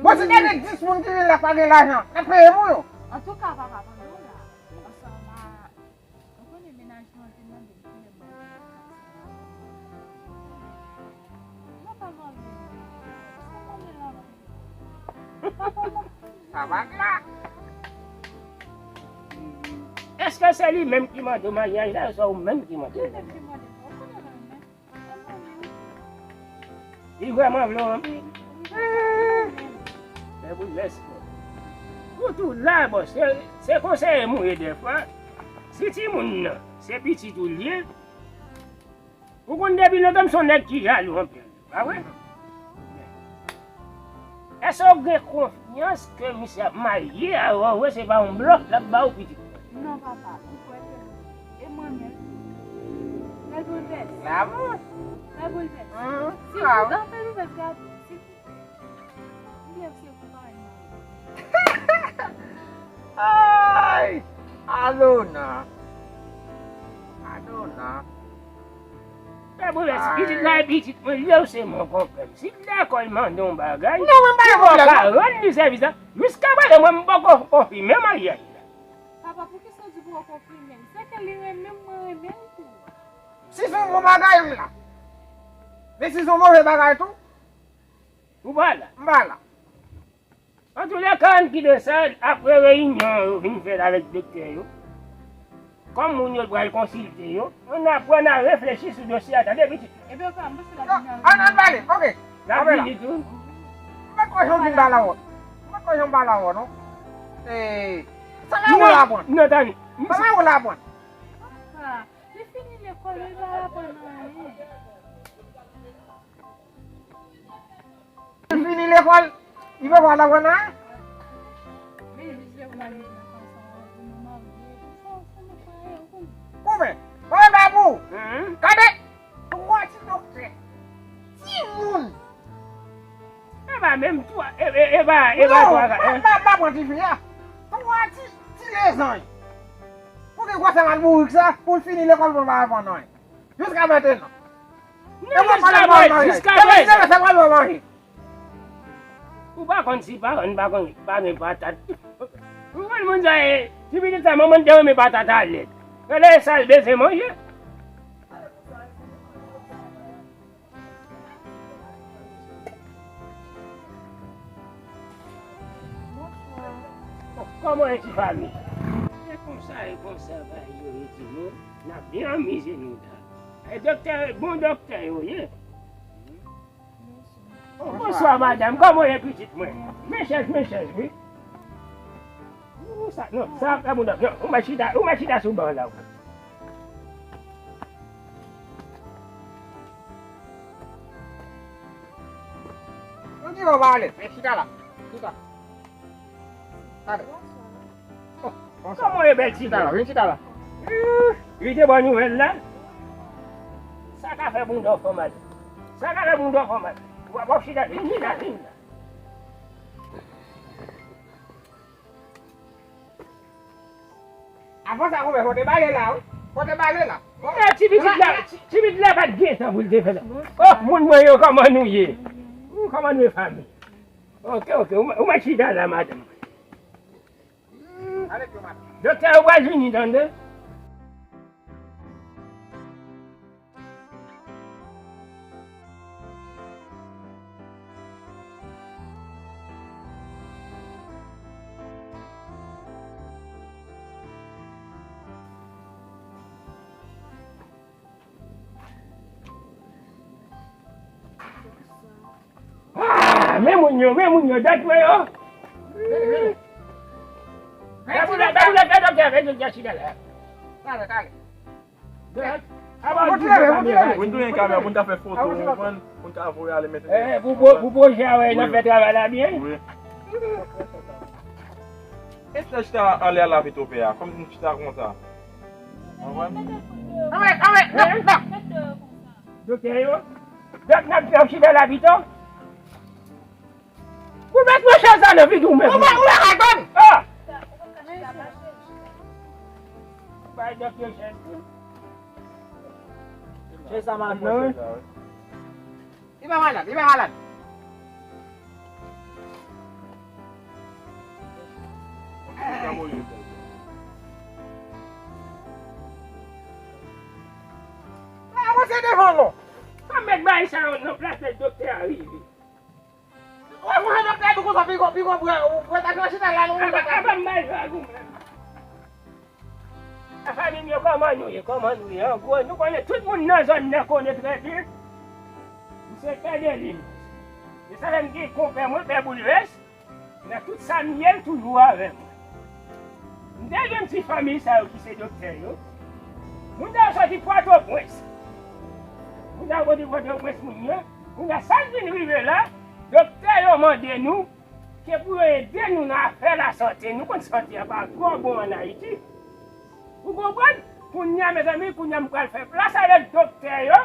Bon, si te gen dis moun ki vin la pa gen lajan, n ap peye pou yo. Antouka, papa, pandan w la, ansanm a Ou konnen mennaj nou an te mande m kilè m mande l. Mwen pa mande l. Sa mande l anpil. Papa m la. Èske se li menm ki mande w maryaj la, oswa ou menm ki mande l? Li menm ki mande m. Ou konnen mwen renmen. Li vrèman vle w anpil. Fè boulvès, frè. Ou tou la, bon, se, se konseye m ou ye dèfwa. Si timoun nan, se pitit ou l ye, ou konn depi lontan m se yon nèg ki jalou anpil, pa vre? Èske w gen konfyans ke misye ap marye avè w vre, se pa yon blòf l ap ba w pitit? Non, papa, m kwè ke non. E mwen menm tou. Fè boulvès. Lanmou. Fè boulvès. Si ou anfè boulvès, gade, si ou, ou byen se pou pa yon. Ay! Alona! Alona! Pè Boulès, pitit la e pitit mwen, li se mon konpè m. Si lekòl mande yon bagay, li poko ka rann li sèvis la. Jiska prezan, mwen, m poko konfime maryaj la. Papa, poukisa w di poko konfime l? Se ke li renmen m, mwen renmen l tou. Si se yon bon bagay, m la. Men si se yon move bagay tou, ou pa la. M pa la. Antoulèka, ann kite sa, apre reyinyon yo vin fèt avèk doktè yo, kòm moun yo pral konsilte yo, ann aprann a reflechi sou dosye a, tande, pitit? Ebyen, papa, m panse l ap vini avèk nou. Ann, ann pale, oke. L ap vini tou. M pa t kwè jan w vin ba la wòt. M pa t kwè jan w ba la wòt, non. E, sa la wòt la pran? Non, tande. Sa la wòt la pran? Papa, li fini lekòl, li pa aprann anyen. Li fini lekòl, li pa pral aprann anyen? Koumen, mwen pa pou. Gade, twa ti doktè. Timoun. E pa menm twa, e, e, e pa, e pa twa. Non, pa, pa, pa pran tifi a. Twa ti, ti lezanj. Pou ki gwosè mal bourik sa, pou l fini lekòl, pou l pa aprann anyen. Jiska mentnan. Non, jiska prezan, jiska prezan. Ou pa konn si paran pa konn, pa gen patat. Ou konn moun sa ye, ti pitit sa, manman te renmen patat a lèt. Gade sa l bezwen manje. Bonswa. Kòman e ti fanmi? E konsa, e konsa, bagay yo ye, timoun. N ap byen anmize nou la. E doktè, bon doktè yo ye. Bonswa, madanm. Kòman w ye, pitit mwen? Men chèz, men chèz, wi. Ou sa, non, sa ap fè moun ap, non, ou mèt chita, ou mèt chita sou ban la, wi. Ou di w pa alèz, men chita la. Chita. Talè. Oh, bonswa. Kòman w ye, bèl ti? Chita la, vin chita la. Ih, li te bon nouvèl la. Sa ka fè bounda w fè mal. Sa ka fè bounda w fè mal. W ap, w ap chita, vin chita, vin la. Avan sa, konpè, fò te bale la, wi. Fò te bale la. E, ti pitit la, ti, ti pitit la pa t gen tan pou l te fè la. Oh, moun mwen yo, kòman nou ye? Ou, kòman nou ye, fanmi? Oke, oke, ou, ou mèt chita la, madanm. Doktè yo pral vini, tande. Ah, men moun yo, men moun yo, dat mwen yo. Talè, talè. Pou n tounen kamera, pou n ta fè foto, ou konprann, pou n ta voye ale mentnan. Eh, pou, pou, pou pwojè a, wè, n ap fè travay la byen. Wi. Èske chita anlè a la pito pè a, kòm nou chita konsa? Konprann? Anmwey, anmwey, non, non. Doktè yo, dòk n ap, n ap chita la pito. Ou mèt pran chèz la nan figi w menm. Ou pa, ou pa ka tann. Ah! Bay dòk yo chèz tou. Chèz sa malad nan, wi. Li pa malad, li pa malad. Avanse devan non. Sa mèt bay sa yo nan plas lè doktè a rive. Wè, mwen, doktè, nou konsa, pi gon, pi gon, bwè, bwè, ta kranche ta la, nou, aba, aba, m bay vag ou menm. Lafanmi m yo, kòman nou ye, kòman nou ye? An gwo, nou konnen, tout moun nan zòn nan konnen trè byen. M se pè de lim. E sa fè m gen konpè mwen, pè Boulvès. Nan tout sa m ye, l toujou avè mwen. M te gen ti fanmi sa yo ki se doktè yo. Moun sa yo soti Pòtoprens. Moun sa yo soti Pòtoprens, moun yo. Kounye a, sa k vin rive la, doktè yo mande nou ke pou yo ede nou nan afè lasante. Nou konn sante a pa twò bon ann Ayiti. Ou konprann? Kounye a, mezanmi, kounye a, m pral fè plas avèk doktè yo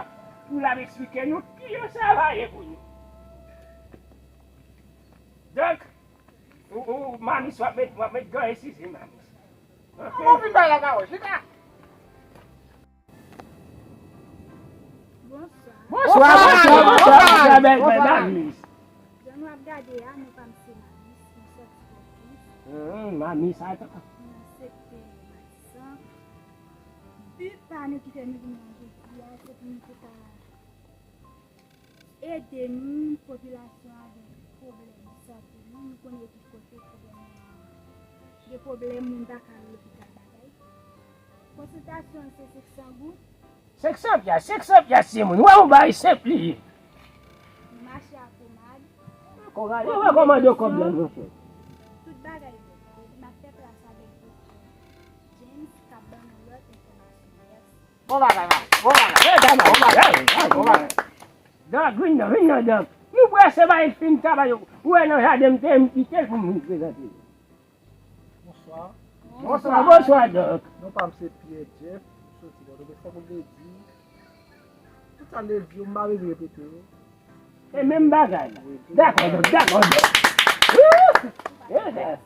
pou l ap eksplike nou kijan sa va ye pou nou. Donk, ou, Ou, Mamis, w ap met, w ap met ganye size, Mamis. Kòman w vin bay la pawòl? Chita! Bonswa. Bonswa, bonswa, bonswa, bonswa, bèl, bèl Mamis. Jan nou ap gade a, non pa m se Mamis, m sòti Pòtoprens. Hum, Mamis, sa ta. Nan sektè Matisan. Bi pa nou ki fè nou vin la jodi a, se pou nou te ka ede nou, popilasyon an gen pwoblèm sante nou, nou konnen yo tout kote pwoblèm nan gen pwoblèm, moun pa ka al lopital bagay. Konsiltasyon an se senk san goud. Senk san pyas, senk san pyas timoun, wè yon bagay senp li ye. Nou mache ak Omad. Wè kòmande kòb la nou fè. Tout bagay bon. Epi n ap fè plas avèk Doktè James k ap ban nou lòt enfòmasyon. Mèsi. Bon bagay, Madan. Bon bagay. Bon bagay. Bon bagay. Dòk, vin nan, vin nan, Dòk. Nou prese bay fin travay yo. Ou wè nan jaden m te, m kite l pou m vin prezante l. Bonswa. Bonswa, bonswa, Dòk. Non pa m se Pierre Jeff, m soti Pòtoprens, tankou m te di. Tout sa m te di yo, m pa bezwen repete yo. Se menm bagay la. Dakò, Dòk, dakò, Dòk. Wouh! Yes.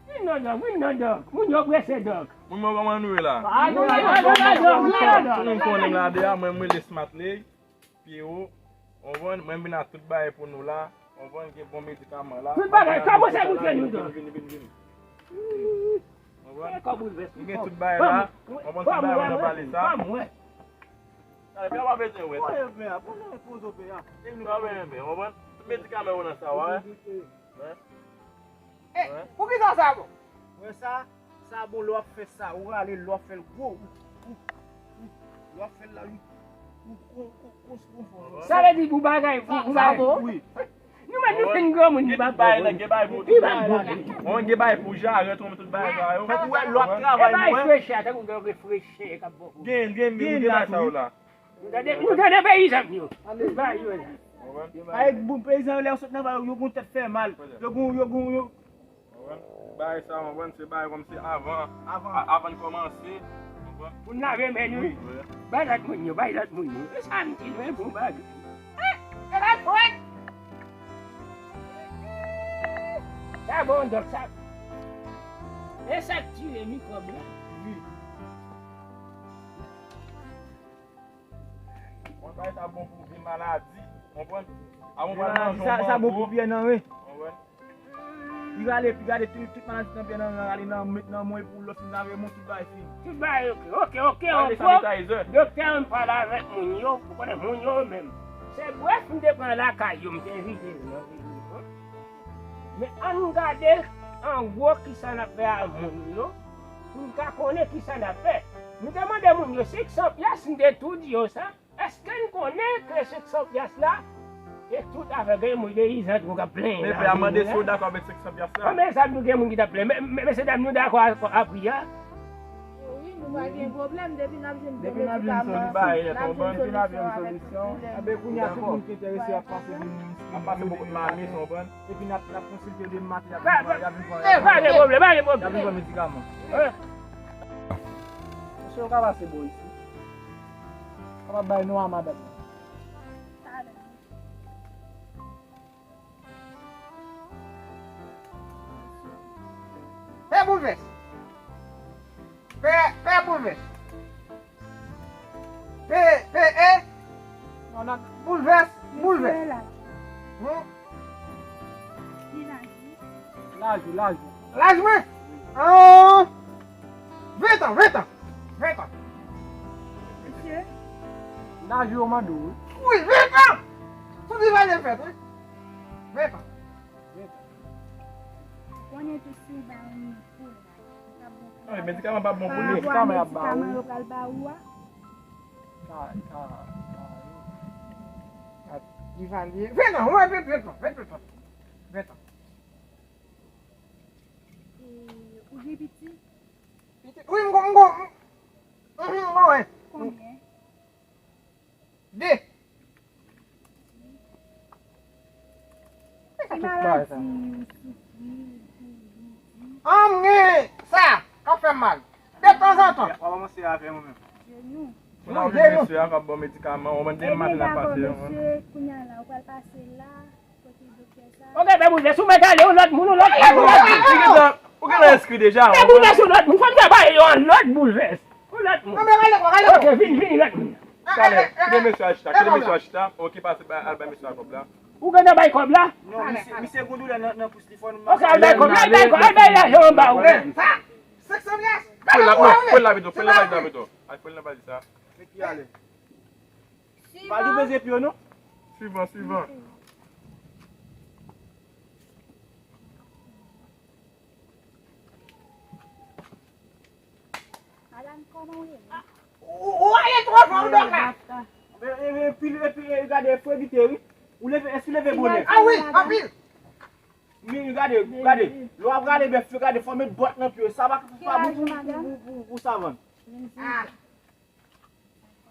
Vin non, Dòk, vin non, Dòk. Moun yo prese, Dòk. Moun mwen, kòman nou ye la? Tout moun konnen m la deja, mwen, mwen rele Smartley, Pierrot, konprann? Mwen vin ak tout bagay pou nou la, konprann? Gen bon medikaman la. Tout bagay, kòmanse goute nou, Dòk. Vin, vin, vin, vin. Konprann? Nou gen tout bagay la, konprann? Tout bagay nou nan pale sa. Talè, pa bezwen wè. Konprann? Tout medikaman yo nan sa, wè. Wè. Eh, poukisa sa bon? Wè sa, sa bon lè w ap fè sa, ou rale lè w ap fè l gwo, ou, ou, ou, lè w ap fè l la, ou, ou, ou, ou, ou, ou, ou, Sa vle di pou bagay, pou, pou bagay. Wi. Nou menm nou fin granmoun, li pa bon. Gen bagay pou, gen bagay pou jarèt, ou tout bagay sa yo. Fòk ou wè lè w ap travay, mwen. E bagay fresh a, tankou gen refresh k ap bon pou. Gen, gen, gen, gen bagay sa yo la. Nou tande, nou tande peyizan yo. Bay yo la. Ay, bon, peyizan yo, lè yo sot nan vale, yo gon tèt fè mal. Yo gon, yo gon, yo. Bagay sa, konprann, se bagay kòmsi avan, avan n kòmanse, konprann. Pou n lave men nou. Wi, wi. Bay lòt moun yo, bay lòt moun yo. E sa m di nou, e bon bagay. Eh, e pa fwèt. Sa bon, Dòk, sa. E sa k tire mikwòb la. Wi. Mwen bay sa bon pou vye maladi, konprann? Avan w pral manje yon mango, konprann? Li rale, li rale tout, tout maladi nan pye nan, nan, rale nan, met nan mwen pou lòt fin lave mwen, tout bagay fini. Tout bagay oke, oke, oke, an gwo, doktè an pale avèk moun yo, ou konnen moun yo menm. Se brèf m te pran lakay yo, m te vide l nan vini. Men ann gade an gwo kisa n ap fè a moun yo, pou n ka konnen kisa n ap fè. Nou te mande moun yo senk san pyas, n te tou di yo sa. Èske n konnen ke senk san pyas la, e tout afè gen moun deyizan tou k ap plenyen la. Men pè a mande si w dakò avèk senk san pyas la. Konbyen sa nou gen moun ki t ap plenyen? Men, men, mesye dam, nou dakò a, a pri a? Wi, nou pa gen pwoblèm, depi n ap jwenn bon medikaman, n ap jwenn solisyon avèk tout doulè nou. Enben, kounye a, tout moun ki enterese ap pase vin, ap pase bò kot Mamis, konprann? Epi n ap, n ap konsilte de maten, y ap vin pran, y ap vin pran, y ap vin pran medikaman. Mesye, yo ka pase bò isit. Kapab bay non a madanm nan. Pè Boulvès. Pè, Pè Boulvès. Pè, Pè, e? Non, non, Boulvès, Boulvès. Hum? Laj ou, laj ou. Laj mwen? An, ven tan, ven tan, ven tan. Mesye? Laj ou yo mande w, wi. Wi, ven tan! Sou di laj e fèt, wi. Ven tan. Ven tan. Konnen tou si w bay yon pou laj, li ka bon pou laj. Medikaman pa bon pou li. Pa rapò a medikaman yo pral ba ou a. Ka, ka, ka, ka. Li valye. Ven tan, wi, ven, ven tan, ven, ven tan. Ven tan. E, ou gen pitit? Pitit? Wi, m gon, m gon, m, mhm, m gon, wi. Konbyen? De. Ki maladi ou soufri, ou kouri, ou di? An, m gen sa k ap fè m mal. De tanzantan. W ap avanse avè mwen menm. Jenou. Wi, jenou. Mesye a k ap ba w medikaman, ou menm de maten n ap pase yo. Ebyen, dakò, mesye, kounye a la, ou pral pase la, kote doktè. Ok, fè boulvès, ou mèt ale, yon lòt moun, yon lòt moun, yon lòt moun. Ou gentan, ou gentan enskri deja. Fè boulvès, yon lòt moun, fò n fè bagay yo yon lòt boulvès. Yon lòt moun. Ok, vini, vini, lòt moun. Talè, kite mesye a chita, kite mesye a chita. Ok, pase ba, al bay mesye a kòb la. Ou gentan bay kòb la? Non, misye, misye gon doulè nan, nan kous li, fò nou. Ok, al bay kòb la, al bay kòb, al bay lajan an ba ou. Senk san pyès. Pran l la, non, pran l la pito, pran l la pito, pito. Al pran l la pito sa. Mèt ki ale. Pa di peze pye w non. Swivan, swivan. Madanm, kòman w ye? Ou, ou ale twò fò, w dòk la. E, e, epi, epi, e, gade, fò evite, wi. Ou leve, èske w leve bonè? Ah wi, anpil. Wi, gade, gade. Lè w ap rale bèf yo, gade, fò w met bòt nan pye yo. Sa pa, pa bon pou, pou, pou, pou, pou savann. Ah.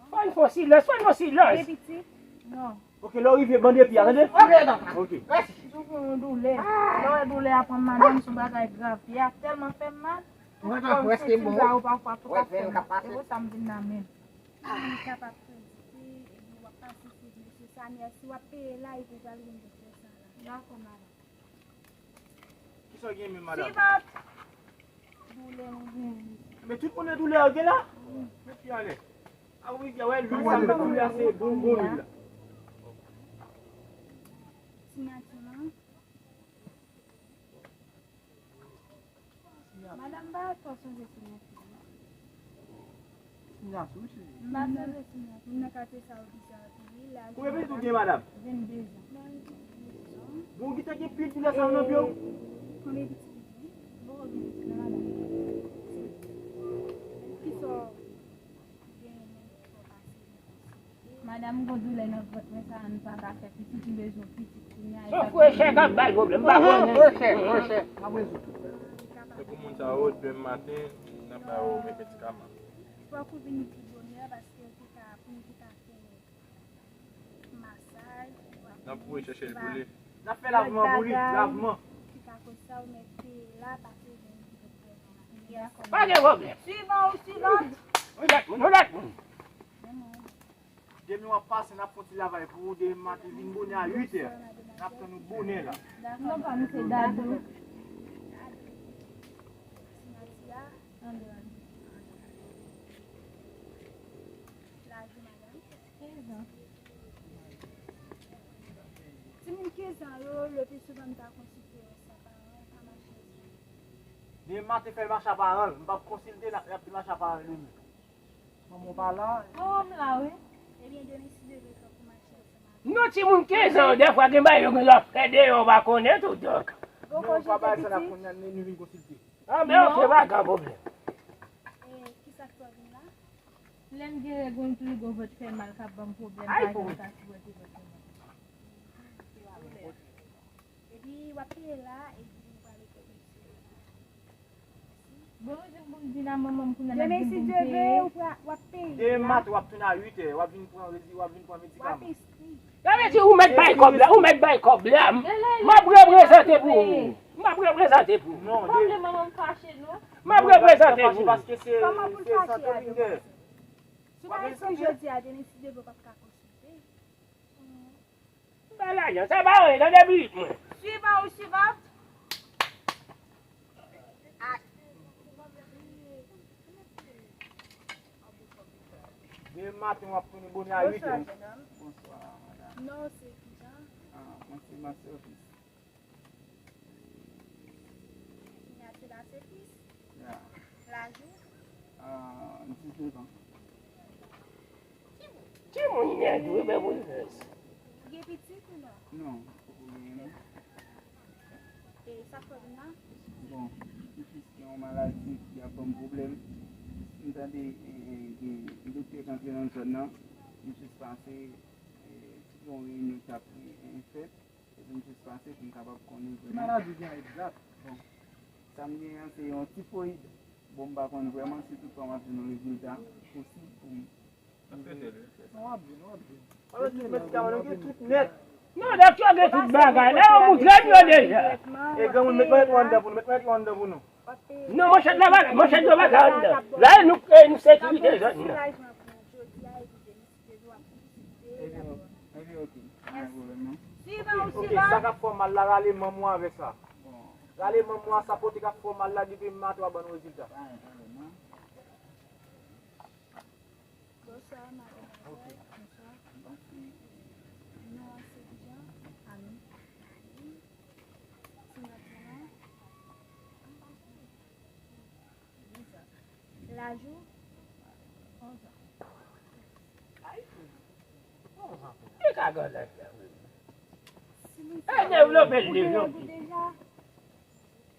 Fò n fè silans, fò n fè silans. Gen pitit? Non. Ok, lè w rive, bande pye a, tande? Ok, tata. Ok. Mèsi. Toujou yon doulè. Lè w wè doulè a pran madanm, se yon bagay grav. Pye a tèlman fè m mal. Mwen kòm prèske bon. Ou pafwa tou ka fè m. E pou sa m vin la menm. Mwen kapab kredite, epi w ap pase sou mesye Samuel. Si w ap peye la, epi w pral jwenn doktè sa la. Dakò, madanm. Kisa w gen menm, madanm? Swivan. Doulè mwen gen. Men tout moun nan doulè yo gen la? Mèt ki ale. Ah wi, wè lwil sa, mèt doulè a se bon, bon lwil la. Siyati lan. Madanm, m pa twò sonje siyati lan. Siyati, wi, cheri. M pa sonje siyati. Moun nan ka te sa yo bizar anpil, wi. Laj ou, madanm? Konbyen pitit ou gen, madanm? Vennde zan. Bon, ou gentan gen pil doulè sa yo nan pye w? Konbyen pitit ou gen? Bon, ou gen pitit la, madanm. Kisa w genyen menm ki fè w pase? Madanm, m gon doulè nan vant mwen, sa a m pa ka fè pitit, m bezwen pitit kounye a. Sòf frè chè k ap bay pwoblèm, m pa konnen. Frè chè, frè chè, m ap rezoud. Se pou moun sa yo, demen maten, n ap ba yo medikaman. Fòk ou vini pi bonè, paske ou te ka, pou nou te ka fè masaj, n ap kouri chèche l pou li. N ap fè lavman pou li, lavman. Ki ka koz sa, ou mèt peye la, pase jwenn doktè. Pa gen pwoblèm. Swivan ou swivan? Yon lòt moun, yon lòt moun. Demen w ap pase, n ap fè yon ti lavaj pou ou demen maten, vin bonè a uit è. N ap tann ou bonè la. Non, pa misye Dadou. Laj ou, madanm? Kenz an. Timoun kenz an yo, le pi souvan m ta konsilte yo san paran, pa mache. Demen maten fè l mache a paran l, m p ap konsilte l, l ap, l ap mache a paran l demen. Manman w pa la. Manman m la, wi. Ebyen, demen si Dye vle, fòk ou mache ansanm avè l. Non, timoun kenz an yo, dèfwa gen bagay yo gen dwa fè deyò, w pa konnen tou, dòk. Non, pa bagay sa n ap konn, nou vin konsilte. Ah, men ok, pa gen pwoblèm. E, kisa k fè w vin la? Lè m gen règ, yon tou gwo vant fè mal k ap ban m pwoblèm, pa janm ka sipòte vant fè mal. Epi, w ap peye la, epi w prale kote misye. Bon, nou di m pou m vin a manman m kounye a, n ap vin pou m peye. Demen, si Dye vle, w ap peye la. Demen maten, w ap tounen a uit è, w ap vin pran rezi, w ap vin pran medikaman. W ap enskri. Sa vle di ou mèt bay kòb la, ou mèt bay kòb la. M ap reprezante pou ou. M ap reprezante pou ou. Non, pwoblèm manman m fache, non. M ap reprezante pou ou. Paske se, se sante vin dèyè. Si w pa enskri jodi a, demen, si Dye vle, w p ap ka konsilte. M ba lajan, sa pa anyen, tande pitit mwen. Swivan ou swivan? Demen maten w ap tounen bonè a uit è. Bonswa, madanm. Bonswa, madanm. Non, se kijan? Ah, mwen se Maservis. Kounya se la se plis. Ya. Laj ou? Ah, diznèf an. Timoun nèg wi, men moun rès. Ou gen pitit ou non? Non, poko genyen non. E sa k fè w vin la? Bon, m fis gen yon maladi ki ap ban m pwoblèm. M tande, e, e, gen doktè k antre nan zòn nan. M jis pase, e, tout yon reyinyon k ap, e, e, fèt. Epi m jis pase pou m kapab konnen vrèman. Ki maladi w gen egzat? Bon, sa m genyen an se yon tifoyid. Bon, m pa konn vrèman si toutfwa m ap jwenn yon rezilta posib pou m. N ap trete l, wi. Non, w ap jwenn, w ap jwenn. Alò, tout medikaman nou gen tout nèt. Non, dòk yo gen tout bagay. La, yo moutre m yo deja. E granmoun, met manyèt ou anndan pou nou, met manyèt ou anndan pou nou. Non, manchèt la pa la, manchèt yo pa ka anndan. La, e nou, e nou sekirite zòn nan. Ebyen, ebyen, ok. Pa gen pwoblèm, non. Ok, Sa k ap fè w mal la, rale manm ou avè sa. Rale manm ou a sa pote k ap fè w mal la, depi maten w a ban nou rezilta. Bonswa, madanm. Bonswa. Non an se kijan? Annie. Annie. Ti nòt lan. Laj ou? Onz an. Li ka grandèt la, wi. Si nou... Eh, devlope l, devlope. Deja.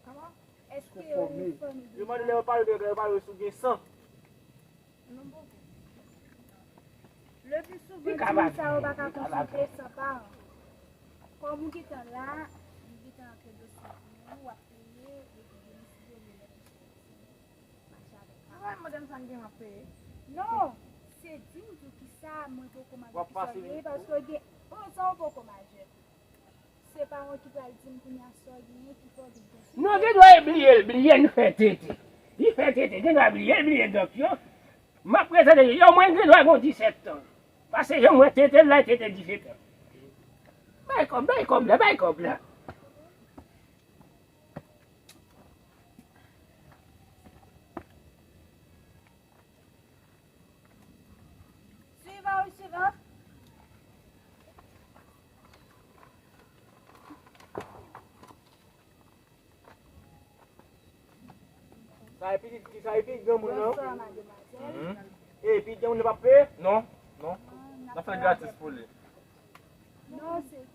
Kòman? Èske ou fòme? Yo mande lè yo pale de, yo pale sou gen san. Non, poko. Le pli souvan, timoun sa yo pa ka konsilte san paran. Kòm ou gentan la, li gentan antre dosye pou ou, w ap peye, epi demen si Dye vle lè misye mache avèk paran. Ay, madanm, sa m gen, m ap peye. Non, se di m tou kisa mwen poko mande kisa w ye, paske gen onz an ou poko majè. Se pa mwen ki pral di m kounye a sa w genyen, ki fè w vin konsilte. Non, gen dwa e bliye l, bliye l fè tete. Li fè tete, gen dwa bliye l, bliye dòk yo. M ap prezante yo, mwen gen dwa gen disèt tan. Pase yo, mwen tete l la, tete disèt tan. Bay kòb, bay kòb la, bay kòb la. Swivan ou swivan? Sa e pitit, sa e pitit granmoun nan? Bonswa, mademwazèl. Mhm. E pitit granmoun nan p ap peye? Non, non. Ah, n ap fè l gratis pou li. Non, se kijan?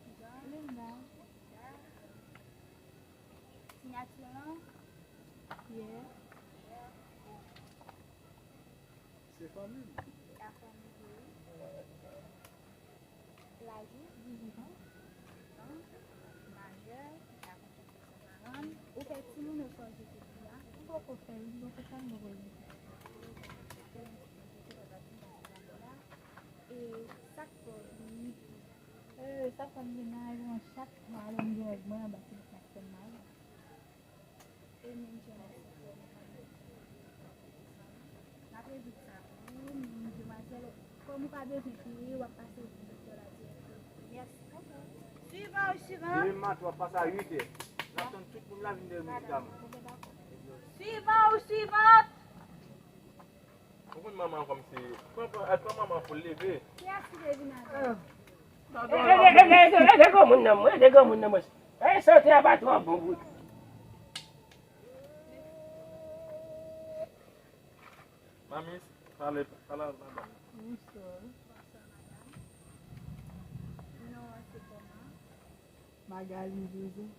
Siyati lan? Yeah. Se fanmi m. Sa fanmi m, wi. Laj ou? Dizuit an. Majè, ki ka konte pou san karant. Ou fè timoun oswa w jete fi a? M poko fè l, m poko fè l, m poko jete. E sa k fè w vini? E sa k fè m vini nan yon chat, m ale m gen règ mwen anba ti bout nan fè m mal. E menm jan avèk sa, n ap rezoud sa pou ou, men demwazèl, kòm ou pa bezwen peye, w ap pase pou doktè la dirèkteman. Mèsi. Swivan ou swivan? Demen maten, w ap pase a uit è. N ap tann tout moun la vin dèyè medikaman. Swivan ou swivan? Ou konn manman an kòmsi, pran, pran, al pran manman an pou l leve. Kiyès ki te vin avè l? Ede, ede, ede, ede, ede granmoun nan mwen, ede granmoun nan mwen. E sante a pa twò bon pou li. Manmi, pale, pale ak madanm. Bonswa. Bonswa, madanm. Non an se kòman? Magali Joseph.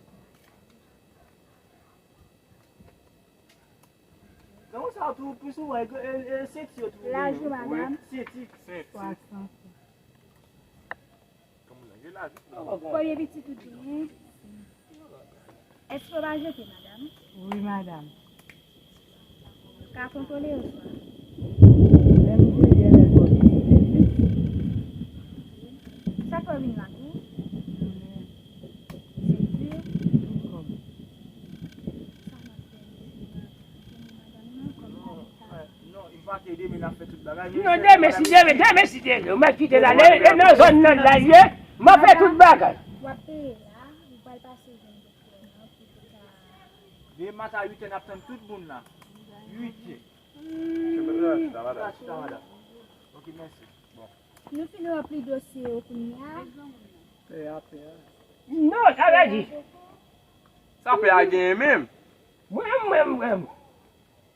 Nan ou sa tou, pli souvan, e, e, e, senti yo tou. Laj ou, madanm? Senti. Senti. Swasant. Premye pitit ou genyen? Èske w pa jete, madanm? Wi, madanm. Ka kontwole yo swa. Lè m jete, lè m jete. Sa fè w vin la tou? Se di. Tout kòb. Non, demen, si Dye vle, demen, si Dye vle, ou mèt kite la, e, e nan zòn nan la l ye, m ap fè tout bagay. W ap peye la, ou pral pase jwenn doktè nan pou tout sa. Demen maten a uit è, n ap tann tout moun la. Uit è. Chita, madanm. Ok, mèsi. Bon. Nou fin ranpli dosye yo kounye a. Pè a, pè a. Non, sa vle di. Sa pè a genyen menm? Mwen, mwen, mwen.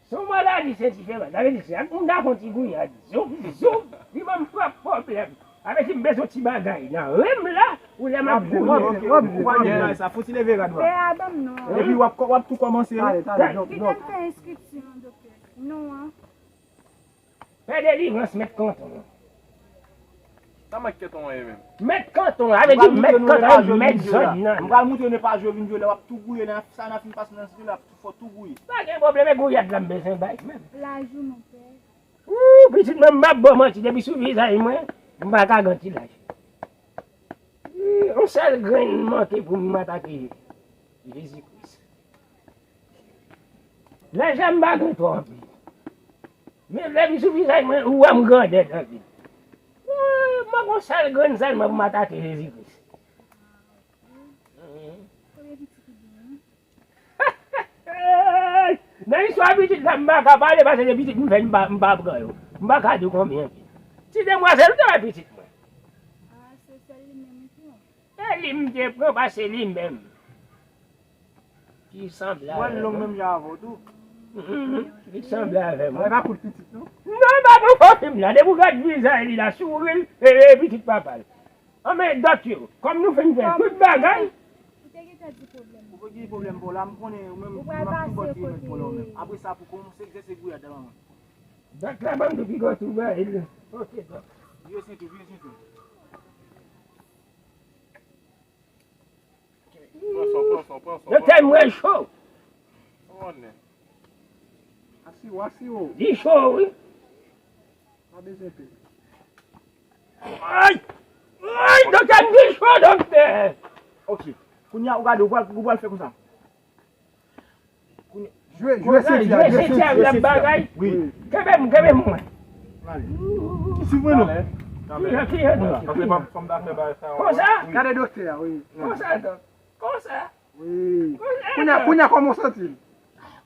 Se yon maladi, se diferan. Sa vle di, se ak moun ta fè yon ti gouyad. Zoup, zoup. Li ban m twòp pwoblèm. Sa vle di, m bezwen ti bagay nan ren m la, pou lè m ap gouye. W ap jwe, w ap jwe, w ap jwe. Sa fouti leve rad ou a. Pè a ban m non. Epi w ap, w ap tou kòmanse. Talè, talè, dòk, dòk. Kite m fè enskripsyon an, doktè. Non an. Pè Delivrans, mèt kanton an. Sa mèt kanton an ye menm? Mèt kanton an, sa vle di mèt kanton an, mèt zòn nan. M pral montre nou pa jwe vin jwe la, w ap tou gouye nan sa, nan fin pase nan stil la, fò tou gouye. Pa gen pwoblèm, e gouyad la m bezwen bay menm. Laj ou, monpè? Wou, pitit mwen, m ap ba w manti, depi sou vizaj mwen, m pa ka ganti laj. Wi, yon sèl grenn manke pou m atake Jezi Kris. Laj la m pa gen twò anpil. Men lè m sou vizaj mwen, ou wè m grandèt anpil. Wi, m manke yon sèl grenn sèlman pou m atake Jezi Kris. Konbyen pitit ou genyen? Hey! Nan istwa pitit la, m pa ka pale, paske se pitit m fè, m pa, m pa pran yo. M pa ka di w konbyen. Ti demwazèl, ou te wè pitit mwen. Ah, se sèl li menm ou pran? E li m te pran, paske li menm. Ki sanble avè m. Mwen long menm jan avè w tou. Mhm. Li sanble avè m. Mwen pa kout pitit, non? Non, pa pran fò fi m la. Depi w gad vizaj li la, souri l, e, e pitit papa l. Anben, dòt yo, kòm nou fin fè tout bagay. Ou te gentan di pwoblèm ou. Ou pa gen pwoblèm pou la, m konnen ou menm, ou pral pase kote. Apre sa, pou kòmanse egzèse gouyad la, manman. Dòt la, ban m di piga tou ba el. Ok, dòt. Vye senti, vye senti. Pran sò, pran sò, pran sò. Doktè, mwen cho. Ou konnen. Asiwo, asiwo. Li cho, wi. Pa bezwen pè. Ay! Ay, doktè, m di cho, doktè! Ok. Kounye a, ou gade, ou pral, ou pral fè konsa. Kounye a, jwe, jwe senti a, jwe senti a, jwe senti a. Bagay. Wi. Kenbe m, kenbe m, mwen. Suiv mwen, non. Talè, talè. Paske pa fòm ta fè bagay sa yo. Konsa? Gade doktè a, wi. Konsa, dòk. Konsa. Wi. Kounye a, kounye a, kòman w santi l?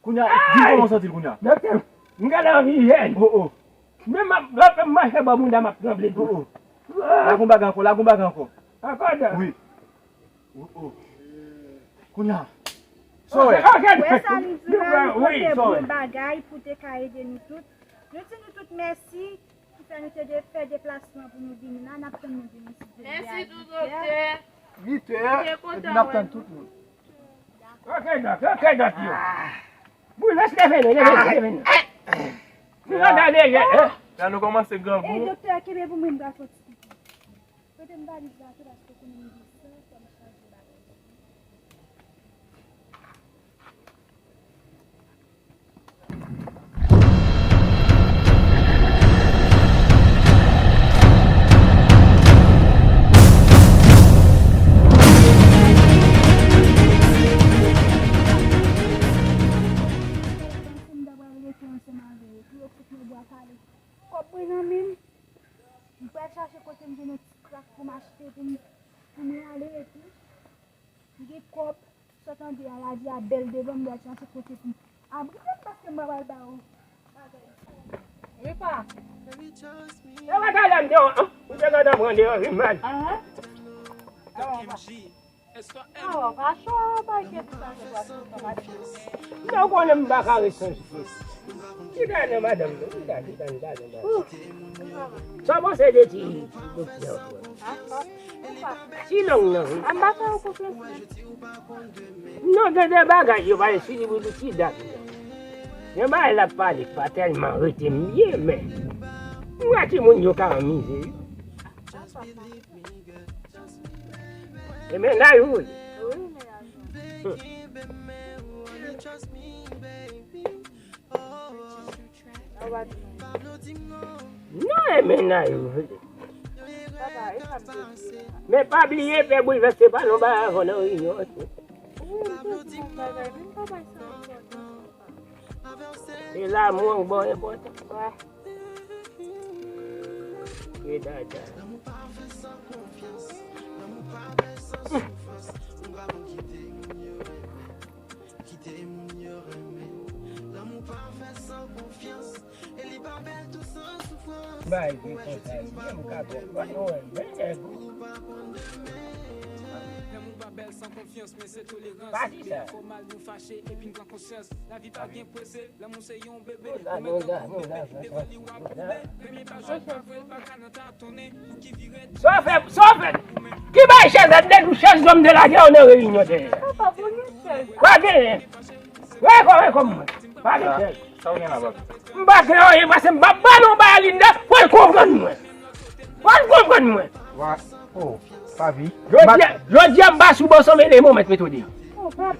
Kounye a, di m kòman w santi l kounye a. Doktè, m gade anvi jèn. Oh, oh. Men m ap, lè m mache bò bounda, m ap tranble tou. Oh, oh. Lage yon bagay ankò, lage yon bagay ankò. Ankò, dòk? Wi. Oh, oh. Kounye a. Sa w wè? Ok, ok. Wè sa m di la, li pote bon bagay pou te ka ede nou tout. Nou di nou tout mèsi. Ki fè nou te de-, fè deplasman pou nou vini la, n ap tann nou vini si Dye vle a uit è. Mèsi tou, doktè. Uit è, epi n ap tann tout moun. Ok, dòk, ok, dòk yo. Boulos, leve nou, leve nou, leve nou. Boulos, gade, gade. La nou kòmanse grangou. Ey, doktè, kenbe pou mwen, m pral fè yon ti pipi. Prete m valiz la tou, paske konnen m gen san, fò m chanje bagay. Kòb mwen nan men m. M pral chache kote m jwenn yon ti krak pou m achte pou m, pou m rale epi. M gen kòb, sot andeya, lavi a bèl devan m, m pral chache kote pou m abrite m paske m pa pral ba yo bagay. Wi, pa. E pa talè m te wè, an? Ou te gentan pran deyò, wi, mal. Ahan. Awa, pa. Awa, pa cho, pa enkyete sa, se pa tout sa, pa di. Non, ou konnen m pa ka ret san sipòte. Chita nan madanm nan, chita, chita nan madanm nan. Sa w panse de ti, ti doktè an? Ti long nan, wi. An pa fè ou konfyans, men. Non, gen de bagay yo pa esplike pou ti dam nan. Gen bagay l ap pale pa tèlman rete m byen, men m wè timoun yo ka anmize, wi. E mennaj ou ye? Wi, mennaj mwen. Hmm. Non, e mennaj ou ye. Papa, e sa m te di yo la. Men pa bliye, fè boulvès se pa non bagay avè w nan reyinyon an tou. Wi, m te di yon bagay, men m pa bay sa enpòtans, papa. Se lanmou an k ba w enpòtans. Wi. Vye dada. Bay vre konsa, li menm ka konprann, ou wè, men nèg ou. Lanmou pa bèl san konfyans, men se tolerans. Pa di sa. Lè n fè mal, nou fache, epi n pran konsyans. Lavi pa gen prese, lanmou se yon bebe. Ou menm tankou bebe, devan li w ap koube. Premye pa jwenn pa vre, l pa ka nan ta tonnen. Pou ki vire. Sa w fè, sa w fè. Ki bay chèz la, de nou chèz, zòm de lagè, ou nan reyinyon dèyè. Papa, pou nou chèz. Pa genyen. Wè kò, wè kò mwen. Pa gen chèz. Sa w gen la, papi? M pa gen anyen, paske m pa ba non ba Linda, fò l konprann mwen. Fò l konprann mwen. Wa, oh, papi. Jodi a, jodi a m pa sou bò sanm, e mon mèt mete w deyò.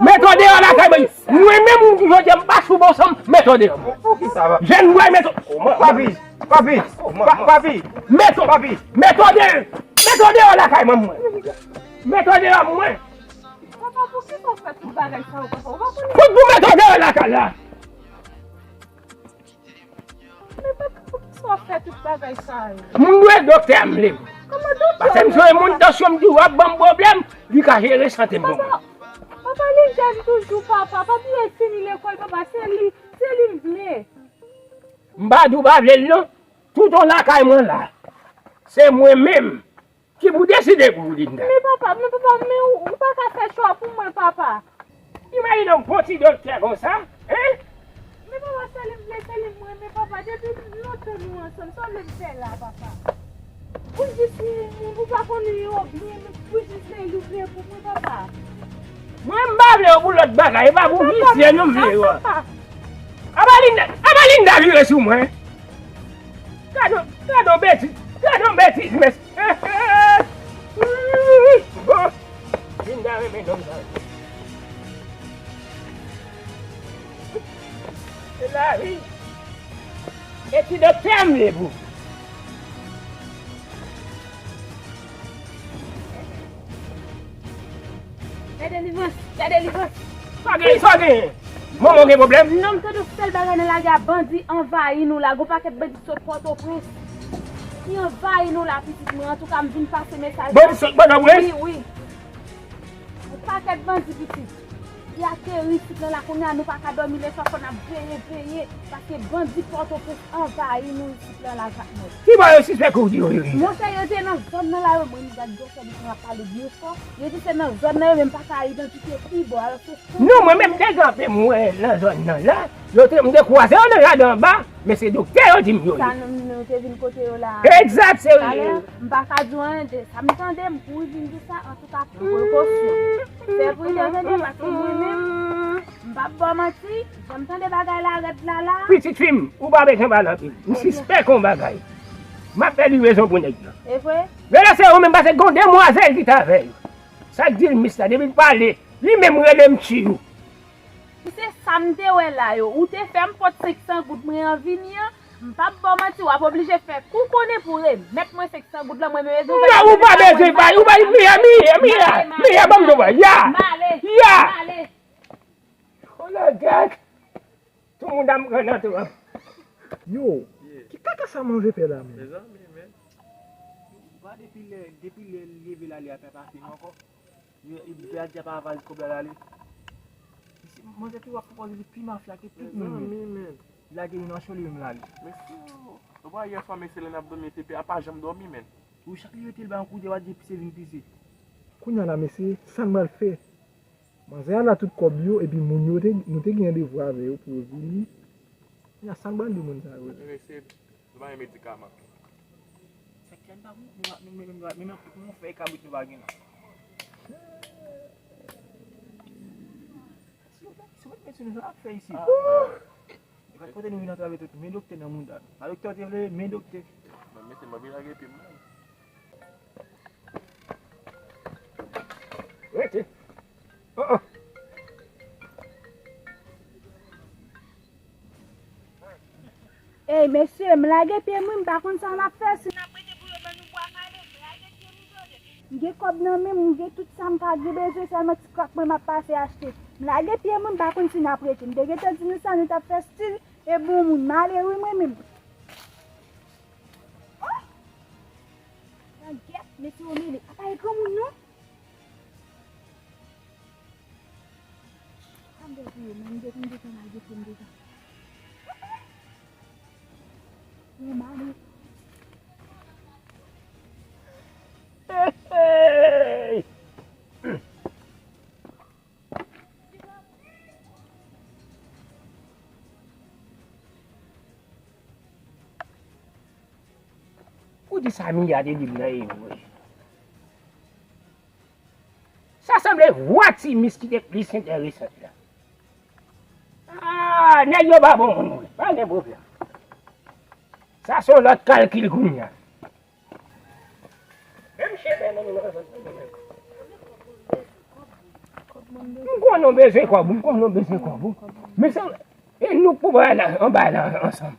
Mete w deyò lakay mwen. Mwen menm, jodi a m pa sou bò sanm, mete w deyò. Poukisa, papi? Jèn bway, mete w. Papi, papi, pa-, papi. Mete w. Papi. Mete w deyò. Mete w deyò lakay mwen, mwen. Mete w deyò mwen. Papa, poukisa w fè tout bagay sa yo, papa? Ou pa konnen. Fout pou mete w deyò lakay la. Men papa, poukisa w ap fè tout bagay sa yo? Moun dwe doktè a m vle. Kòman doktè? Paske m sonje moun tansyon m di w ap ban m pwoblèm, li ka jere sante m pou mwen. Papa, Li jèn toujou, papa. Pa bliye l fini lekòl, papa. Se li, se li m vle. M pa di w pa vle l non. Toutan lakay mwen la. Se mwen menm ki pou deside pou Linda. Men papa, men papa, men ou, ou pa ka fè chwa pou mwen, papa. Imajine w, yon ti doktè konsa, hein? Men papa, se li m vle, se li m renmen, papa. Depi lontan nou ansanm, sa w vle m fè la, papa? Pou jis yon moun, ou pa konnen yo byen, men pou jis se li w vle pou mwen, papa. Mwen, m pa vle yo pou lòt bagay, e pa pou visye non m vle yo a. Papa, papa. Aba Linda, aba Linda vire sou mwen. Gade, gade yon betiz, gade yon betiz, mesye. Bon, Linda renmen nonm sa. Se lavi. E ti doktè m vle pou. Fè delivrans, fè delivrans. Sa gen, sa gen? Manman gen pwoblèm? Non, m tande yon sèl bagay nan lari a, bandi anvayi nou la. Gon pakèt bandi sot Pòtoprens ki anvayi nou la, pitit mwen. Antouka, m vin pase mesaj la. Bandi sot Pòtoprens? Wi, wi. Yon pakèt bandi, pitit. Li ateri isit lan la, kounye a nou pa ka dòmi, lè swa fò n ap veye, veye, paske bandi Pòtoprens anvayi nou isit lan la, Jakmèl. Ki bò yo sispèk ou di yo ye? Monchè, yo te nan zòn nan la, yo, mwen, m gad gwosè bouch mwen ap pale byen fò. Yo di se nan zòn nan, yo menm pa ka idantifye ki bò, alò se... Non, mwen menm, m te kanpe, m wè nan zòn nan la, yo te, m te kwaze yo nan jaden anba, men se doktè yo di m yo ye. Sa nou, nou te vin kote yo la. Egzak, se... Talè, m pa ka di w anyen de sa m tande, m kouri vin di sa, antouka, pran prekosyon. Fè prudent, tande, paske mwen menm, m p ap ba w manti, jan m tande bagay la rèd la la. Pitit fi m, ou pa bezwen pale anpil. M sispèk yon bagay. M ap fè livrezon pou nèg lan. E vre? Men la se ou menm, paske gon demwazèl ki t avè l. Sa k di l, mis la, depi l pale, li menm rele m Tchiyou. Si se sa m te wè la yo, ou te fè m pot senk san goud mwen an vini an, m p ap ba w manti, w ap oblije fè kou konnen pou remèt mwen senk san goud lan, mwen menm bezwen fè... Non, ou pa bezwen bay, ou bay, Mia, Mia, Mia, Mia, ban m di w, ya, ya. Oh la gad. Tout moun ap pran nan twòp. Yo, ki kaka sa manje fè la menm? Mezanmi, men. Ou pa depi lè, depi lè l leve la, li ap pase ankò. Yo, yo, yo di ap aval kòb la ale. Mesye, manzè ki w ap pwopoze li pi mafya ke tout moun menm. Mezanmi, men. Lage li nan cho li menm l ale. Mesye, ou pa yè swa, mesye, lè n ap dòmi, te pè a pa janm dòmi, men. Ou chak lè yo te l ba yon kout je, w a di pise vin pise. Kounye a la, mesye, sa n pral fè? Manzè a la tout kòb yo, epi moun yo te, nou te gen randevou avè yo pou yo vini. Kounye a, sa n pral di moun sa yo? Mesye, nou pa gen medikaman. Sa k fè n pa, nou, nou, nou, nou, nou, nou, nou fè kabrit nou pa gen nan. Si w, si w met medsin, sa ap fè isit. Yo pa t kote nou vin antrave tout, men doktè nan mouda nou. Pa doktè te vle, men doktè. Mwen mete m anvi lage pye m nan. Rete. Oh, oh. Ey, mesye, m lage pye m wi, m pa konn sa m ap fè, si n ap rete pou yo ban nou bwa kale, m lage pye m wi, tande. M gen kòb nan men m, m gen tout sa m ka gen bezwen, sèlman ti krak mwen m ap pase achte. M lage pye m wi, m pa konn si n ap rete. M te gentan di nou sa, nou t ap fè stil e bon moun, m ale wi mwen menm. Oh! Nan gèt, mesye yo mele, apa e granmoun non? Sa m te di yo, men m te konn deja lage pye m deja. Yo male. Hey! Ou di sa Mia te di m nan e vre. Sa sanble vwa Timis ki te plis enteresan la. Ah, nèg yo pa bon moun vre. Pa gen pwoblèm. Sa se yon lòt kalkil kounye a. Menm chepè nan men nou. M konnen w bezwen kòb, m konnen w bezwen kòb. Men se, e nou k pou pran la, anba la ansanm.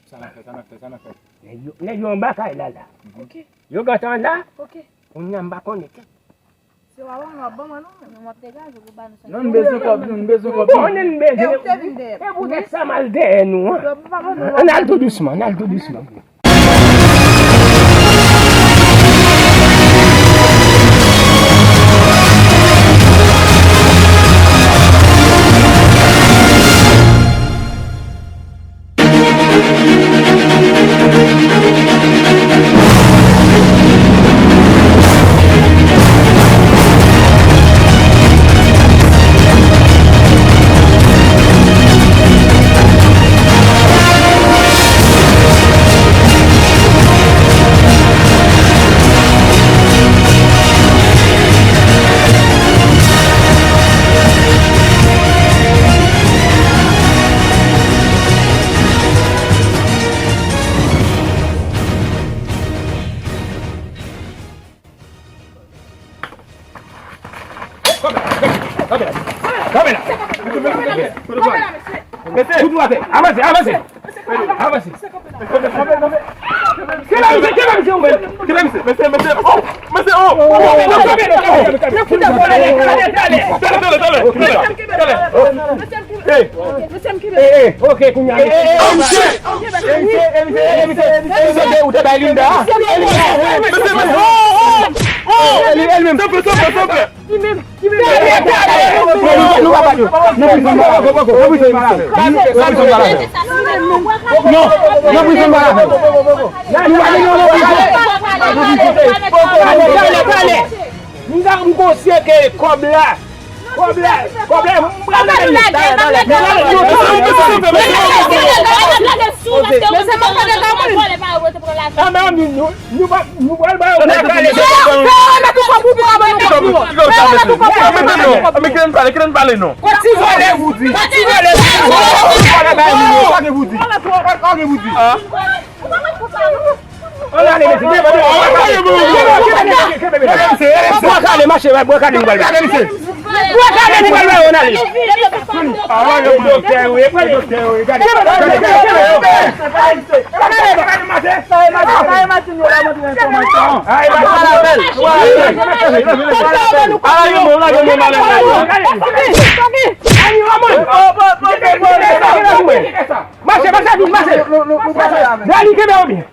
Sa n ap fè, sa n ap fè, sa n ap fè? Nèg yo, nèg yo anba kay la la. Ok. Yo gentan la. Ok. Kounye a m pa konnen kèt. Se w a ban mwen, w ap ban mwen non. Non, m ap degaje pou ba nou sa. Non, n bezwen kòb nou, n bezwen kòb nou. Konnen n bezwen. E ou te vin dèyè m. E poutèt sa m al dèyè nou an. Yo pa ban nou. Ann al tou dousman, ann al tou dousman. Kanpe la. Kanpe la. Kanpe la. Tout dwat. Avanse, avanse. Avanse. Kenbe misye, kenbe misye, kenbe misye. Mesye, mesye, oh, mesye, oh. Kanpe, kanpe, kanpe, kanpe. Talè, talè, talè, talè, talè. Hey. Mesye, m kenbe. Hey, hey, ok, kounye a. Hey, hey, hey, misye. Hey, misye, hey, misye, hey, misye, hey, misye, hey, misye, ou te bay Linda. Mesye, mesye, oh, oh, oh. Hey, li, li menm. Sanble, sanble, sanble. Li menm, li menm. Nou pa bat yo. Nan prizon, nou pa bat yo. Nan prizon, nou pa bat yo. Non, nan prizon, nou pa bat yo. Nou pa bat yo, nan prizon. Talè, talè, talè. M ta, m konsyan ke kòb la. Kòb la, kòb la, m pral lage l. Talè, talè, talè. Anben, nou, nou, nou pa, nou pral ba yo. Talè, talè. Anben, kite m pale, kite m pale non. Ti vòlè, ou di. Ti vòlè, ou di. Ou pa gen pou di. Ou pa gen pou di. Ann ale, mesye. Bwa kale, mache, bwa kale nou pral bay. Bwa kale nou pral bay, ann ale. Doktè, wi, e pa doktè, wi, gade. Gade, gade, gade. Ann ale. Ann ale. Mache, mache, vin, mache. Dali, kenbe w byen.